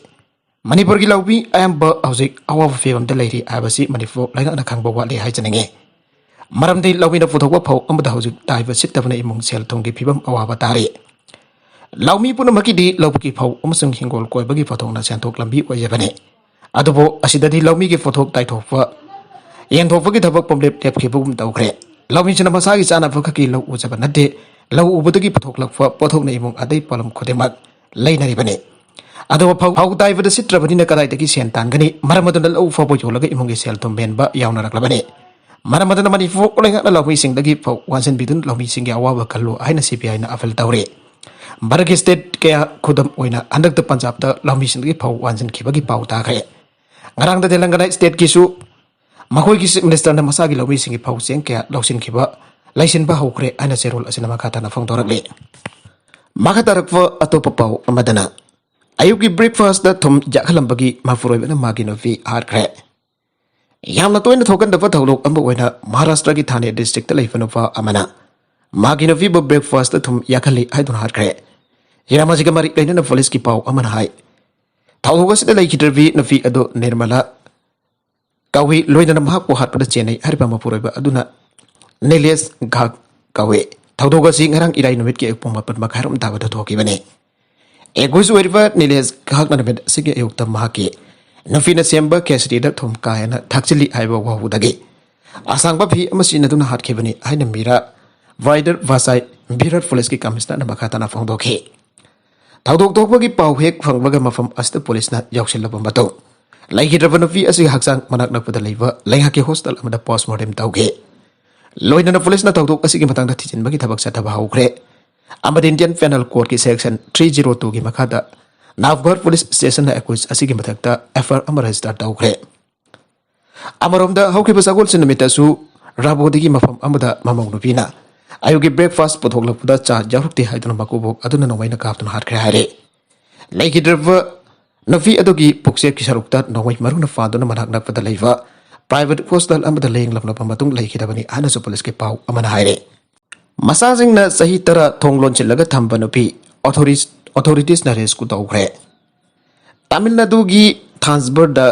ꯃꯅꯤꯄꯨꯔꯒꯤ ꯂꯧꯃꯤ ꯑꯌꯥꯝꯕ ꯍꯧꯖꯤꯛ ꯑꯋꯥꯕ ꯐꯤꯕꯝꯗ ꯂꯩꯔꯤ ꯍꯥꯏꯕꯁꯤ ꯃꯅꯤꯄꯨꯔ ꯂꯩꯉꯥꯛꯅ ꯈꯪꯕ ꯋꯥꯠꯂꯤ ꯍꯥꯏꯖꯅꯤꯡꯉꯤ꯫ ꯃꯔꯝꯗꯤ ꯂꯧꯃꯤꯅ ꯄꯨꯊꯣꯛꯄ ꯐꯧ ꯑꯃꯗ ꯍꯧꯖꯤꯛ ꯇꯥꯏꯕ ꯁꯤꯠꯇꯕꯅ ꯏꯃꯨꯡ ꯁꯦꯜ ꯊꯨꯝꯒꯤ ꯐꯤꯕꯝ ꯑꯋꯥꯕ ꯇꯥꯔꯤ꯫ ꯂꯧꯃꯤ ꯄꯨꯝꯅꯃꯛꯀꯤꯗꯤ ꯂꯧꯕꯨꯛꯀꯤ ꯐꯧ ꯑꯃꯁꯨꯡ ꯍꯤꯡꯒꯣꯜ ꯀꯣꯏꯕꯒꯤ ꯄꯣꯠꯊꯣꯛꯅ ꯁꯦꯟꯊꯣꯛ ꯂꯝꯕꯤ ꯑꯣꯏꯖꯕꯅꯤ꯫ ꯑꯗꯨꯕꯨ ꯑꯁꯤꯗꯗꯤ ꯂꯧꯃꯤꯒꯤ ꯄꯣꯠꯊꯣꯛ ꯇꯥꯏꯊꯣꯛꯄ, ꯌꯦꯟꯊꯣꯛꯄꯒꯤ ꯊꯕꯛ ꯄꯨꯝꯂꯦꯞ ꯂꯦꯞꯈꯤꯕꯒꯨꯝ ꯇꯧꯈ꯭ꯔꯦ꯫ ꯂꯧꯃꯤꯁꯤꯅ ꯃꯁꯥꯒꯤ ꯆꯥꯅꯕ ꯈꯛꯀꯤ ꯂꯧ ꯎꯖꯕ ꯅꯠꯇꯦ, ꯂꯧ ꯎꯕꯗꯒꯤ ꯄꯨꯊꯣꯛꯂꯛꯄ ꯄꯣꯠꯊꯣꯛꯅ ꯏꯃꯨꯡ ꯑꯇꯩ ꯄꯣꯠꯂꯝ ꯈꯨꯗꯤꯡꯃꯛ ꯂꯩꯅꯔꯤꯕꯅꯤ꯫ ꯑꯗꯨꯒ ꯐꯧ, ꯐꯧ ꯇꯥꯏꯕꯗ ꯁꯤꯠꯇ꯭ꯔꯕꯅꯤꯅ ꯀꯗꯥꯏꯗꯒꯤ ꯁꯦꯟ ꯇꯥꯟꯒꯅꯤ? ꯃꯔꯝ ꯑꯗꯨꯅ ꯂꯧ ꯐꯥꯎꯕ ꯌꯣꯜꯂꯒ ꯏꯃꯨꯡꯒꯤ ꯁꯦꯜ ꯊꯨꯝ ꯃꯦꯟꯕ ꯌꯥꯎꯅꯔꯛꯂꯕꯅꯤ꯫ ꯃꯔꯝ ꯑꯗꯨꯅ ꯃꯅꯤꯄꯨꯔ ꯂꯩꯉꯥꯛꯅ ꯂꯧꯃꯤꯁꯤꯡꯗꯒꯤ ꯐꯧ ꯋꯥꯟꯁꯤꯟꯕꯤꯗꯨꯅ ꯂꯧꯃꯤꯁꯤꯡꯒꯤ ꯑꯋꯥꯕ ꯀꯜꯂꯨ ꯍꯥꯏꯅ ꯁꯤ ꯄꯤ ꯑꯥꯏꯅ ꯑꯄꯤꯜ ꯇꯧꯔꯤ꯫ ꯚꯥꯔꯠꯀꯤ ꯁ꯭ꯇꯦꯠ ꯀꯌꯥ, ꯈꯨꯗꯝ ꯑꯣꯏꯅ ꯍꯟꯗꯛꯇ ꯄꯟꯖꯥꯕꯇ ꯂꯧꯃꯤꯁꯤꯡꯗꯒꯤ ꯐꯧ ꯋꯥꯟꯁꯤꯟꯈꯤꯕꯒꯤ ꯄꯥꯎ ꯇꯥꯈ꯭ꯔꯦ꯫ ꯉꯔꯥꯡꯗ ꯇꯦꯂꯪꯒꯅꯥ ꯁ꯭ꯇꯦꯠꯀꯤꯁꯨ ꯃꯈꯣꯏꯒꯤ ꯆꯤꯐ ꯃꯤꯅꯤꯁꯇꯔꯅ ꯃꯁꯥꯒꯤ ꯂꯧꯃꯤꯁꯤꯡꯒꯤ ꯐꯧ ꯆꯦꯡ ꯀꯌꯥ ꯂꯧꯁꯤꯟꯈꯤꯕ, ꯂꯩꯁꯤꯟꯕ ꯍꯧꯈ꯭ꯔꯦ ꯍꯥꯏꯅ ꯆꯦꯔꯣꯜ ꯑꯁꯤꯅ ꯃꯈꯥ ꯇꯥꯅ ꯐꯣꯡꯗꯣꯔꯛꯂꯤ꯫ ꯃꯈꯥ ꯇꯥꯔꯛꯄ ꯑꯇꯣꯞꯄ ꯄꯥꯎ ꯑꯃꯗꯅ, ꯑꯌꯨꯛꯀꯤ ꯕ꯭ꯔꯦꯛꯐꯥꯁꯇ ꯊꯨꯝ ꯌꯥꯛꯍꯜꯂꯝꯕꯒꯤ ꯃꯄꯨꯔꯣꯏꯕꯅ ꯃꯥꯒꯤ ꯅꯨꯄꯤ ꯍꯥꯠꯈ꯭ꯔꯦ꯫ ꯌꯥꯝꯅ ꯇꯣꯏꯅ ꯊꯣꯛꯀꯟꯗꯕ ꯊꯧꯗꯣꯛ ꯑꯃ ꯑꯣꯏꯅ ꯃꯍꯥꯔꯥꯁꯇ꯭ꯔꯒꯤ ꯊꯥꯅꯦ ꯗꯤꯁꯇ꯭ꯔꯤꯛꯇ ꯂꯩꯕ ꯅꯨꯄꯥ ꯑꯃꯅ ꯃꯥꯒꯤ ꯅꯨꯄꯤꯕꯨ ꯕ꯭ꯔꯦꯛꯐꯥꯁꯇ ꯊꯨꯝ ꯌꯥꯛꯍꯜꯂꯤ ꯍꯥꯏꯗꯨꯅ ꯍꯥꯠꯈ꯭ꯔꯦ꯫ ꯍꯤꯔꯝ ꯑꯁꯤꯒ ꯃꯔꯤ ꯂꯩꯅꯅ ꯄꯨꯂꯤꯁꯀꯤ ꯄꯥꯎ ꯑꯃꯅ ꯍꯥꯏ, ꯊꯧꯗꯣꯛ ꯑꯁꯤꯗ ꯂꯩꯈꯤꯗ꯭ꯔꯕꯤ ꯅꯨꯄꯤ ꯑꯗꯨ ꯅꯤꯔꯃꯂꯥ ꯀꯧꯏ, ꯂꯣꯏꯅꯅ ꯃꯍꯥꯛꯄꯨ ꯍꯥꯠꯄꯗ ꯆꯦꯟꯅꯩ ꯍꯥꯏꯔꯤꯕ ꯃꯄꯨꯔꯣꯏꯕ ꯑꯗꯨꯅ ꯅꯤꯂꯦꯁ ꯘꯥꯛ ꯀꯧꯏ꯫ ꯊꯧꯗꯣꯛ ꯑꯁꯤ ꯉꯔꯥꯡ ꯏꯔꯥꯏ ꯅꯨꯃꯤꯠꯀꯤ ꯑꯌꯨꯛ ꯄꯨꯡ ꯃꯥꯄꯟ ꯃꯈꯥꯏꯔꯣꯝ ꯇꯥꯕꯗ ꯊꯣꯛꯈꯤꯕꯅꯤ꯫ ꯑꯦꯀꯨꯁ ꯑꯣꯏꯔꯤꯕ ꯅꯤꯂꯦꯁ ꯘꯥꯛꯅ ꯅꯨꯃꯤꯠ ꯑꯁꯤꯒꯤ ꯑꯌꯨꯛꯇ ꯃꯍꯥꯛꯀꯤ ꯅꯨꯄꯤꯅ ꯁꯦꯝꯕ ꯈꯦꯆ꯭ꯔꯤꯗ ꯊꯨꯝ ꯀꯥ ꯍꯦꯟꯅ ꯊꯥꯛꯆꯤꯜꯂꯤ ꯍꯥꯏꯕ ꯋꯥꯍꯧꯕꯗꯒꯤ ꯑꯁꯥꯡꯕ ꯐꯤ ꯑꯃ ꯁꯤꯖꯤꯟꯅꯗꯨꯅ ꯍꯥꯠꯈꯤꯕꯅꯤ ꯍꯥꯏꯅ ꯃꯤꯔꯥ ꯚꯥꯏꯗꯔ ꯚꯥꯁꯥꯏ ꯕꯤꯔꯥꯠ ꯄꯨꯂꯤꯁꯀꯤ ꯀꯃꯤꯁꯅꯔꯅ ꯃꯈꯥ ꯇꯥꯅ ꯐꯣꯡꯗꯣꯛꯈꯤ꯫ ꯊꯧꯗꯣꯛ ꯊꯣꯛꯄꯒꯤ ꯄꯥꯎ ꯍꯦꯛ ꯐꯪꯕꯒ ꯃꯐꯝ ꯑꯁꯤꯗ ꯄꯨꯂꯤꯁꯅ ꯌꯧꯁꯤꯜꯂꯕ ꯃꯇꯨꯡ, ꯂꯩꯈꯤꯗ꯭ꯔꯕ ꯅꯨꯄꯤ ꯑꯁꯤꯒꯤ ꯍꯛꯆꯥꯡ ꯃꯅꯥꯛ ꯅꯛꯄꯗ ꯂꯩꯕ ꯂꯩꯉꯥꯛꯀꯤ ꯍꯣꯁꯇꯦꯜ ꯑꯃꯗ ꯄꯣꯁꯃꯣꯔꯇꯦꯝ ꯇꯧꯈꯤ꯫ ꯂꯣꯏꯅꯅ ꯄꯨꯂꯤꯁꯅ ꯊꯧꯗꯣꯛ ꯑꯁꯤꯒꯤ ꯃꯇꯥꯡꯗ ꯊꯤꯖꯤꯟꯕꯒꯤ ꯊꯕꯛ ꯆꯠꯊꯕ ꯍꯧꯈ꯭ꯔꯦ꯫ ꯑꯃꯗꯤ ꯏꯟꯗꯤꯌꯟ ꯄꯦꯅꯦꯜ ꯀꯣꯗꯀꯤ ꯁꯦꯛꯁꯟ ꯊ꯭ꯔꯤ ꯖꯤꯔꯣ ꯇꯨꯒꯤ ꯃꯈꯥꯗ ꯅꯥꯚꯒꯔ ꯄꯨꯂꯤꯁ ꯁ꯭ꯇꯦꯁꯟꯅ ꯑꯦꯀ꯭ꯌꯨꯖ ꯑꯁꯤꯒꯤ ꯃꯊꯛꯇ ꯑꯦꯐ ꯑꯥꯏ ꯑꯥꯔ ꯑꯃ ꯔꯦꯖꯤꯁꯇꯔ ꯇꯧꯈ꯭ꯔꯦ꯫ ꯑꯃꯔꯣꯝꯗ, ꯍꯧꯈꯤꯕ ꯁꯒꯣꯜꯁꯦꯟ ꯅꯨꯃꯤꯠꯇꯁꯨ ꯔꯥꯕꯣꯗꯒꯤ ꯃꯐꯝ ꯑꯃꯗ ꯃꯃꯧ ꯅꯨꯄꯤꯅ ꯑꯌꯨꯛꯀꯤ ꯕ꯭ꯔꯦꯛꯐꯥꯁ ꯄꯨꯊꯣꯛꯂꯛꯄꯗ ꯆꯥ ꯌꯥꯎꯔꯛꯇꯦ ꯍꯥꯏꯗꯨꯅ ꯃꯀꯨꯕꯣꯛ ꯑꯗꯨꯅ ꯅꯣꯡꯃꯩꯅ ꯀꯥꯞꯇꯨꯅ ꯍꯥꯠꯈ꯭ꯔꯦ ꯍꯥꯏꯔꯦ꯫ ꯂꯩꯈꯤꯗ꯭ꯔꯕ ꯅꯨꯄꯤ ꯑꯗꯨꯒꯤ ꯄꯨꯛꯆꯦꯞꯀꯤ ꯁꯔꯨꯛꯇ ꯅꯣꯡꯃꯩ ꯃꯔꯨꯅ ꯐꯥꯗꯨꯅ ꯃꯅꯥꯛ ꯅꯛꯄꯗ ꯂꯩꯕ ꯄ꯭ꯔꯥꯏꯚꯦꯠ ꯍꯣꯁꯇꯦꯜ ꯑꯃꯗ ꯂꯥꯌꯦꯡꯂꯝꯂꯕ ꯃꯇꯨꯡ ꯂꯩꯈꯤꯗꯕꯅꯤ ꯍꯥꯏꯅꯁꯨ ꯄꯨꯂꯤꯁꯀꯤ ꯄꯥꯎ ꯑꯃꯅ ꯍꯥꯏꯔꯦ꯫ ꯃꯆꯥꯁꯤꯡꯅ ꯆꯍꯤ ꯇꯔꯥ ꯊꯣꯡ ꯂꯣꯟꯁꯤꯜꯂꯒ ꯊꯝꯕ ꯅꯨꯄꯤ ꯑꯣꯊꯣꯔꯤꯁ-, ꯑꯣꯊꯣꯔꯤꯇꯤꯁꯅ ꯔꯦꯁꯀ꯭ꯌꯨ ꯇꯧꯈ꯭ꯔꯦ꯫ ꯇꯥꯃꯤꯜ ꯅꯥꯗꯨꯒꯤ ꯊꯥꯟꯖꯕꯔꯗ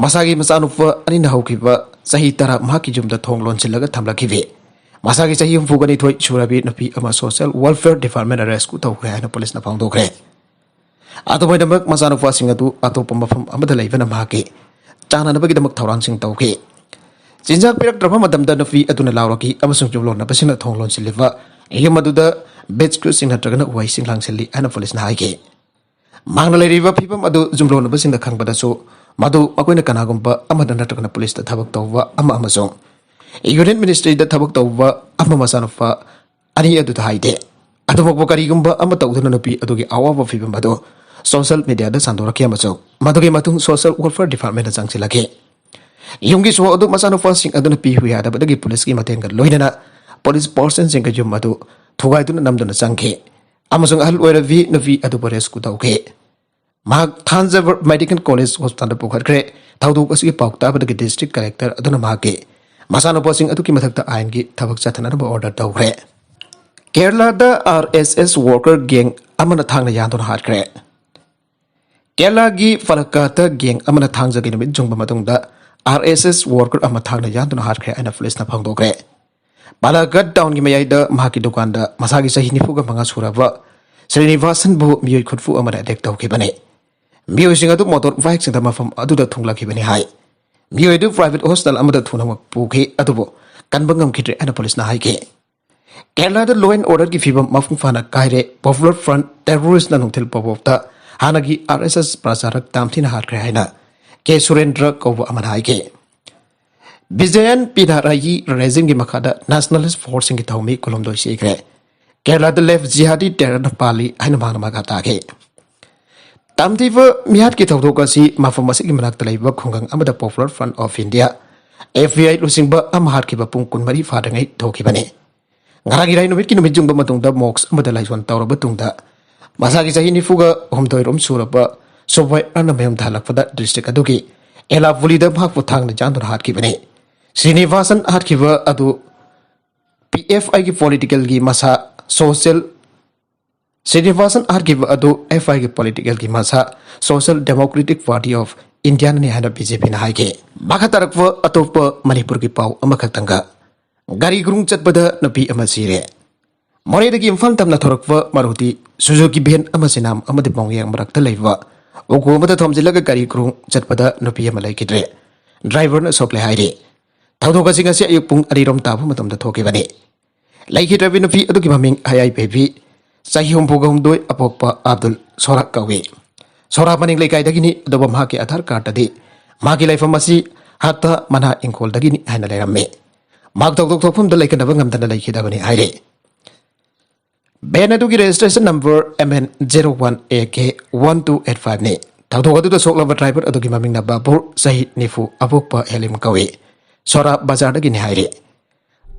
ꯃꯁꯥꯒꯤ ꯃꯆꯥꯅꯨꯄꯥ ꯑꯅꯤꯅ ꯍꯧꯈꯤꯕ ꯆꯍꯤ ꯇꯔꯥ ꯃꯍꯥꯛꯀꯤ ꯌꯨꯝꯗ ꯊꯣꯡ ꯂꯣꯟꯁꯤꯜꯂꯒ ꯊꯝꯂꯛꯈꯤꯕꯤ ꯃꯁꯥꯒꯤ ꯆꯍꯤ ꯍꯨꯝꯐꯨꯒ ꯅꯤꯊꯣꯏ ꯁꯨꯔꯕꯤ ꯅꯨꯄꯤ ꯑꯃ ꯁꯣꯁꯤꯌꯦꯜ ꯋꯦꯜꯐꯤꯌꯔ ꯗꯤꯄꯥꯔꯠꯃꯦꯟꯅ ꯔꯦꯁꯀ꯭ꯌꯨ ꯇꯧꯈ꯭ꯔꯦ ꯍꯥꯏꯅ ꯄꯨꯂꯤꯁꯅ ꯐꯣꯡꯗꯣꯛꯈ꯭ꯔꯦ꯫ ꯑꯗꯨꯃꯥꯏꯅꯃꯛ ꯃꯆꯥꯅꯨꯄꯥꯁꯤꯡ ꯑꯗꯨ ꯑꯇꯣꯞꯄ ꯃꯐꯝ ꯑꯃꯗ ꯂꯩꯕꯅ ꯃꯍꯥꯛꯀꯤ ꯆꯥꯅꯅꯕꯒꯤꯗꯃꯛ ꯊꯧꯔꯥꯡꯁꯤꯡ ꯇꯧꯈꯤ꯫ ꯆꯤꯟꯖꯥꯛ ꯄꯤꯔꯛꯇ꯭ꯔꯕ ꯃꯇꯝꯗ ꯅꯨꯄꯤ ꯑꯗꯨꯅ ꯂꯥꯎꯔꯛꯈꯤ ꯑꯃꯁꯨꯡ ꯌꯨꯝꯂꯣꯟꯅꯕꯁꯤꯡꯅ ꯊꯣꯡ ꯂꯣꯟꯁꯤꯜꯂꯤꯕ ꯌꯨꯝ ꯑꯗꯨꯗ ꯕꯤꯁꯀ꯭ꯌꯨꯠꯁꯤꯡ ꯅꯠꯇ꯭ꯔꯒꯅ ꯎꯍꯩꯁꯤꯡ ꯂꯥꯡꯁꯤꯜꯂꯤ ꯍꯥꯏꯅ ꯄꯨꯂꯤꯁꯅ ꯍꯥꯏꯈꯤ꯫ ꯃꯍꯥꯛꯅ ꯂꯩꯔꯤꯕ ꯐꯤꯚꯝ ꯑꯗꯨ ꯌꯨꯝꯂꯣꯟꯅꯕꯁꯤꯡꯗ ꯈꯪꯕꯗꯁꯨ ꯃꯗꯨ ꯃꯈꯣꯏꯅ ꯀꯅꯥꯒꯨꯝꯕ ꯑꯃꯗ ꯅꯠꯇ꯭ꯔꯒꯅ ꯄꯨꯂꯤꯁꯇ ꯊꯕꯛ ꯇꯧꯕ ꯑꯃ ꯑꯃꯁꯨꯡ ꯌꯨꯅꯤꯌꯟ ꯃꯤꯅꯤꯁꯇ꯭ꯔꯤꯗ ꯊꯕꯛ ꯇꯧꯕ ꯑꯃ ꯃꯆꯥꯅꯨꯄꯥ ꯑꯅꯤ ꯑꯗꯨꯗ ꯍꯥꯏꯗꯦ꯫ ꯑꯗꯨꯃꯛꯄꯨ ꯀꯔꯤꯒꯨꯝꯕ ꯑꯃ ꯇꯧꯗꯨꯅ ꯅꯨꯄꯤ ꯑꯗꯨꯒꯤ ꯑꯋꯥꯕ ꯐꯤꯚꯝ ꯑꯗꯨ ꯁꯣꯁꯤꯌꯦꯜ ꯃꯤꯗꯤꯌꯥꯗ ꯁꯟꯗꯣꯔꯛꯈꯤ ꯑꯃꯁꯨꯡ ꯃꯗꯨꯒꯤ ꯃꯇꯨꯡ ꯁꯣꯁꯤꯌꯦꯜ ꯋꯦꯜꯐꯤꯌꯔ ꯗꯤꯄꯥꯔꯠꯃꯦꯟꯗ ꯆꯪꯁꯤꯜꯂꯛꯈꯤ꯫ ꯌꯨꯝꯒꯤ ꯁꯣ ꯑꯗꯨ ꯃꯆꯥꯅꯨꯄꯥꯁꯤꯡ ꯑꯗꯨꯅ ꯄꯤꯌꯨ ꯌꯥꯗꯕꯗꯒꯤ ꯄꯨꯂꯤꯁꯀꯤ ꯃꯇꯦꯡꯒ ꯂꯣꯏꯅꯅ ꯄꯨꯂꯤꯁ ꯄꯥꯔꯁꯟꯁꯤꯡꯒ ꯌꯨꯝ ꯑꯗꯨ ꯊꯨꯒꯥꯏꯗꯨꯅ ꯅꯝꯗꯨꯅ ꯆꯪꯈꯤ ꯑꯃꯁꯨꯡ ꯑꯍꯜ ꯑꯣꯏꯔꯕꯤ ꯅꯨꯄꯤ ꯑꯗꯨꯕꯨ ꯔꯦꯁꯀ꯭ꯌꯨ ꯇꯧꯈꯤ꯫ ꯃꯍꯥꯛ ꯊꯥꯟꯖꯥꯚꯔ ꯃꯦꯗꯤꯀꯦꯜ ꯀꯣꯂꯦꯖ ꯍꯣꯁꯄꯤꯇꯥꯜꯗ ꯄꯨꯈꯠꯈ꯭ꯔꯦ꯫ ꯊꯧꯗꯣꯛ ꯑꯁꯤꯒꯤ ꯄꯥꯎ ꯇꯥꯕꯗꯒꯤ ꯗꯤꯁꯇ꯭ꯔꯤꯛ ꯀꯂꯦꯛꯇꯔ ꯑꯗꯨꯅ ꯃꯍꯥꯛꯀꯤ ꯃꯆꯥꯅꯨꯄꯥꯁꯤꯡ ꯑꯗꯨꯒꯤ ꯃꯊꯛꯇ ꯑꯥꯏꯟꯒꯤ ꯊꯕꯛ ꯆꯠꯊꯅꯅꯕ ꯑꯣꯔꯗꯔ ꯇꯧꯈ꯭ꯔꯦ꯫ ꯀꯦꯔꯂꯥꯗ ꯑꯥꯔ ꯑꯦꯁ ꯑꯦꯁ ꯋꯥꯔꯀꯔ ꯒꯦꯡ ꯑꯃꯅ ꯊꯥꯡꯅ ꯌꯥꯟꯗꯨꯅ ꯍꯥꯠꯈ꯭ꯔꯦ꯫ ꯀꯦꯔꯂꯥꯒꯤ ꯐꯂꯛꯀꯥꯠꯇ ꯒꯦꯡ ꯑꯃꯅ ꯊꯥꯡꯖꯒꯤ ꯅꯨꯃꯤꯠ ꯌꯨꯡꯕ ꯃꯇꯨꯡꯗ ꯑꯥꯔ ꯑꯦꯁ ꯑꯦꯁ ꯋꯥꯔꯀꯔ ꯑꯃ ꯊꯥꯡꯅ ꯌꯥꯟꯗꯨꯅ ꯍꯥꯠꯈ꯭ꯔꯦ ꯍꯥꯏꯅ ꯄꯨꯂꯤꯁꯅ ꯐꯣꯡꯗꯣꯛꯈ꯭ꯔꯦ꯫ ꯄꯥꯂꯥꯀꯥꯠ ꯇꯥꯎꯟꯒꯤ ꯃꯌꯥꯏꯗ ꯃꯍꯥꯛꯀꯤ ꯗꯨꯀꯥꯟꯗ ꯃꯁꯥꯒꯤ ꯆꯍꯤ ꯅꯤꯐꯨꯒ ꯃꯉꯥ ꯁꯨꯔꯕ ꯁ꯭ꯔꯤꯅꯤꯚꯥꯁꯟꯕꯨ ꯃꯤꯑꯣꯏ ꯈꯨꯠꯐꯨ ꯑꯃꯅ ꯑꯦꯇꯦꯛ ꯇꯧꯈꯤꯕꯅꯤ꯫ ꯃꯤꯑꯣꯏꯁꯤꯡ ꯑꯗꯨ ꯃꯣꯇꯣꯔ ꯕꯥꯏꯛꯁꯤꯡꯗ ꯃꯐꯝ ꯑꯗꯨꯗ ꯊꯨꯡꯂꯈꯤꯕꯅꯤ ꯍꯥꯏ꯫ ꯃꯤꯑꯣꯏ ꯑꯗꯨ ꯄ꯭ꯔꯥꯏꯚꯦꯠ ꯍꯣꯁꯄꯤꯇꯥꯜ ꯑꯃꯗ ꯊꯨꯅꯃꯛ ꯄꯨꯈꯤ, ꯑꯗꯨꯕꯨ ꯀꯟꯕ ꯉꯝꯈꯤꯗ꯭ꯔꯦ ꯍꯥꯏꯅ ꯄꯨꯂꯤꯁꯅ ꯍꯥꯏꯈꯤ꯫ ꯀꯦꯔꯂꯥꯗ law and orderꯒꯤ ꯐꯤꯕꯝ ꯃꯄꯨꯡ ꯐꯥꯅ ꯀꯥꯏꯔꯦ꯫ Popular Front terroristꯅ ꯅꯨꯡꯊꯤꯜ ꯄꯣꯕꯣꯞꯇ ꯍꯥꯟꯅꯒꯤ RSS ꯄ꯭ꯔꯆꯥꯔꯛ ꯇꯥꯝꯊꯤꯅ ꯍꯥꯠꯈ꯭ꯔꯦ ꯍꯥꯏꯅ ꯀꯦ ꯁꯨꯔꯦꯟꯗ꯭ꯔ ꯀꯧꯕ ꯑꯃꯅ ꯍꯥꯏꯈꯤ꯫ ꯕꯤꯖꯌꯟ ꯄꯤꯅꯔꯥꯌꯤ regimeꯒꯤ ꯃꯈꯥꯗ nationalist forceꯁꯤꯡꯒꯤ ꯊꯧꯃꯤ ꯀꯨꯟꯍꯨꯝꯗꯣꯏ ꯁꯤꯈ꯭ꯔꯦ꯫ ꯀꯦꯔꯂꯥꯗ left jihadi terrorꯅ ꯄꯥꯜꯂꯤ ꯍꯥꯏꯅ ꯃꯍꯥꯛꯅ ꯃꯈꯥ ꯇꯥꯈꯤ꯫ ꯇꯥꯝꯊꯤꯕ ꯃꯤꯍꯥꯠꯀꯤ ꯊꯧꯗꯣꯛ ꯑꯁꯤ ꯃꯐꯝ ꯑꯁꯤꯒꯤ ꯃꯅꯥꯛꯇ ꯂꯩꯕ ꯈꯨꯡꯒꯪ ꯑꯃꯗ Popular Front of India, FPI ꯂꯨꯆꯤꯡꯕ ꯑꯃ ꯍꯥꯠꯈꯤꯕ ꯄꯨꯡ ꯀꯨꯟꯃꯔꯤ ꯐꯥꯗ꯭ꯔꯤꯉꯩ ꯊꯣꯛꯈꯤꯕꯅꯤ꯫ ꯉꯔꯥꯡ ꯏꯔꯥꯏ ꯅꯨꯃꯤꯠꯀꯤ ꯅꯨꯃꯤꯠ ꯌꯨꯡꯕ ꯃꯇꯨꯡꯗ mosque ꯑꯃꯗ ꯂꯥꯏꯁꯣꯟ ꯇꯧꯔꯕ ꯇꯨꯡꯗ ꯃꯁꯥꯒꯤ ꯆꯍꯤ ꯅꯤꯐꯨꯒ ꯍꯨꯝꯗꯣꯏꯔꯣꯝ ꯁꯨꯔꯕ ꯁꯨꯕꯥꯏꯔꯅ ꯃꯌꯨꯝꯗ ꯍꯜꯂꯛꯄꯗ district ꯑꯗꯨꯒꯤ ꯑꯦꯂꯥꯄꯨꯂꯤꯗ ꯃꯍꯥꯛꯄꯨ ꯊꯥꯡꯅ ꯌꯥꯟꯗꯨꯅ ꯍꯥꯠꯈꯤꯕꯅꯤ꯫ ꯁ꯭ꯔꯤꯅꯤꯚꯥꯁꯟ ꯍꯥꯠꯈꯤꯕ ꯑꯗꯨ PFIꯒꯤ politicalꯒꯤ ꯃꯁꯥ social ꯁ꯭ꯔꯤꯅꯤꯚꯥꯁꯟ ꯍꯥꯠꯈꯤꯕ ꯑꯗꯨ FIꯒꯤ politicalꯒꯤ ꯃꯁꯥ Social Democratic Party of Indiaꯅꯅꯤ ꯍꯥꯏꯅ BJPꯅ ꯍꯥꯏꯈꯤ꯫ ꯃꯈꯥ ꯇꯥꯔꯛꯄ ꯑꯇꯣꯞꯄ ꯃꯅꯤꯄꯨꯔꯒꯤ ꯄꯥꯎ ꯑꯃꯈꯛꯇꯪꯒ꯫ ꯒꯥꯔꯤ ꯒꯨꯔꯨꯡ ꯆꯠꯄꯗ ꯅꯨꯄꯤ ꯑꯃ ꯁꯤꯔꯦ꯫ ꯃꯣꯔꯦꯗꯒꯤ ꯏꯝꯐꯥꯜ ꯇꯝꯅ ꯊꯧꯔꯛꯄ Maruti Suzuki van ꯑꯃ ꯆꯤꯅꯥꯝ ꯑꯃꯗꯤ ꯃꯣꯡꯌꯥꯡ ꯃꯔꯛꯇ ꯂꯩꯕ ꯎꯀꯨ ꯑꯃꯗ ꯊꯣꯝꯖꯤꯜꯂꯒ ꯒꯥꯔꯤ ꯒꯨꯔꯨꯡ ꯆꯠꯄꯗ ꯅꯨꯄꯤ ꯑꯃ ꯂꯩꯈꯤꯗ꯭ꯔꯦ꯫ Driverꯅ ꯁꯣꯛꯂꯦ ꯍꯥꯏꯔꯤ꯫ ꯊꯧꯗꯣꯛ ꯑꯁꯤ ꯉꯁꯤ ꯑꯌꯨꯛ ꯄꯨꯡ ꯑꯅꯤꯔꯣꯝ ꯇꯥꯕ ꯃꯇꯝꯗ ꯊꯣꯛꯈꯤꯕꯅꯤ꯫ ꯂꯩꯈꯤꯗ꯭ꯔꯕꯤ ꯅꯨꯄꯤ ꯑꯗꯨꯒꯤ ꯃꯃꯤꯡ ꯍꯌꯥꯏ ꯕꯦꯕꯤ, ꯆꯍꯤ ꯍꯨꯝꯐꯨꯒ ꯍꯨꯝꯗꯣꯏ, ꯑꯄꯣꯛꯄ ꯑꯕꯗꯨꯜ ꯁꯣꯔꯥ ꯀꯧꯏ꯫ ꯁꯣꯔꯥ ꯃꯅꯤꯡ ꯂꯩꯀꯥꯏꯗꯒꯤꯅꯤ, ꯑꯗꯨꯕꯨ ꯃꯍꯥꯛꯀꯤ ꯑꯙꯥꯔ ꯀꯥꯔꯠꯇꯗꯤ ꯃꯍꯥꯛꯀꯤ ꯂꯩꯐꯝ ꯑꯁꯤ ꯍꯠꯇ ꯃꯅꯥ ꯏꯪꯈꯣꯜꯗꯒꯤꯅꯤ ꯍꯥꯏꯅ ꯂꯩꯔꯝꯃꯤ꯫ ꯃꯍꯥꯛ ꯊꯧꯗꯣꯛ ꯊꯣꯛꯐꯝꯗ ꯂꯩꯈꯤꯗꯕ ꯉꯝꯗꯅ ꯂꯩꯈꯤꯗꯕꯅꯤ ꯍꯥꯏꯔꯤ꯫ Van ꯑꯗꯨꯒꯤ registration number MN zero one AK one two eight fiveꯅꯤ꯫ ꯊꯧꯗꯣꯛ ꯑꯗꯨꯗ ꯁꯣꯛꯂꯕ driver ꯑꯗꯨꯒꯤ ꯃꯃꯤꯡꯅ ꯕꯥꯕꯨꯔ, ꯆꯍꯤ ꯅꯤꯐꯨ, ꯑꯄꯣꯛꯄ ꯍꯦꯂꯤꯝ ꯀꯧꯏ꯫ ꯁꯣꯔꯥ ꯕꯖꯥꯔꯗꯒꯤꯅꯤ ꯍꯥꯏꯔꯤ꯫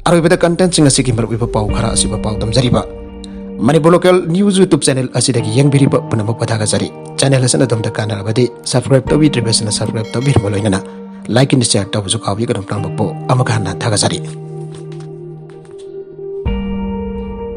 ꯑꯔꯣꯏꯕꯗ contentꯁꯤꯡ ꯑꯁꯤꯒꯤ ꯃꯔꯨꯑꯣꯏꯕ ꯄꯥꯎ ꯈꯔ ꯑꯁꯤꯕꯨ ꯄꯥꯎꯗꯝꯖꯔꯤꯕ꯫ Manipur Local News YouTube channel ꯑꯁꯤꯗꯒꯤ ꯌꯦꯡꯕꯤꯔꯤꯕ ꯄꯨꯝꯅꯃꯛꯄꯨ ꯊꯥꯒꯠꯆꯔꯤ꯫ Channel ꯑꯁꯤꯅ ꯑꯗꯣꯝꯗ ꯀꯥꯟꯅꯔꯕꯗꯤ subscribe ꯇꯧꯕꯤꯗ꯭ꯔꯤꯕꯁꯤꯡꯅ subscribe ꯇꯧꯕꯤꯔꯕ ꯂꯣꯏꯅꯅ like and share ꯇꯧꯕꯁꯨ ꯀꯥꯎꯕꯤꯒꯅꯨ꯫ ꯄꯨꯝꯅꯃꯛꯄꯨ ꯑꯃꯨꯛꯀ ꯍꯟꯅ ꯊꯥꯒꯠꯆꯔꯤ꯫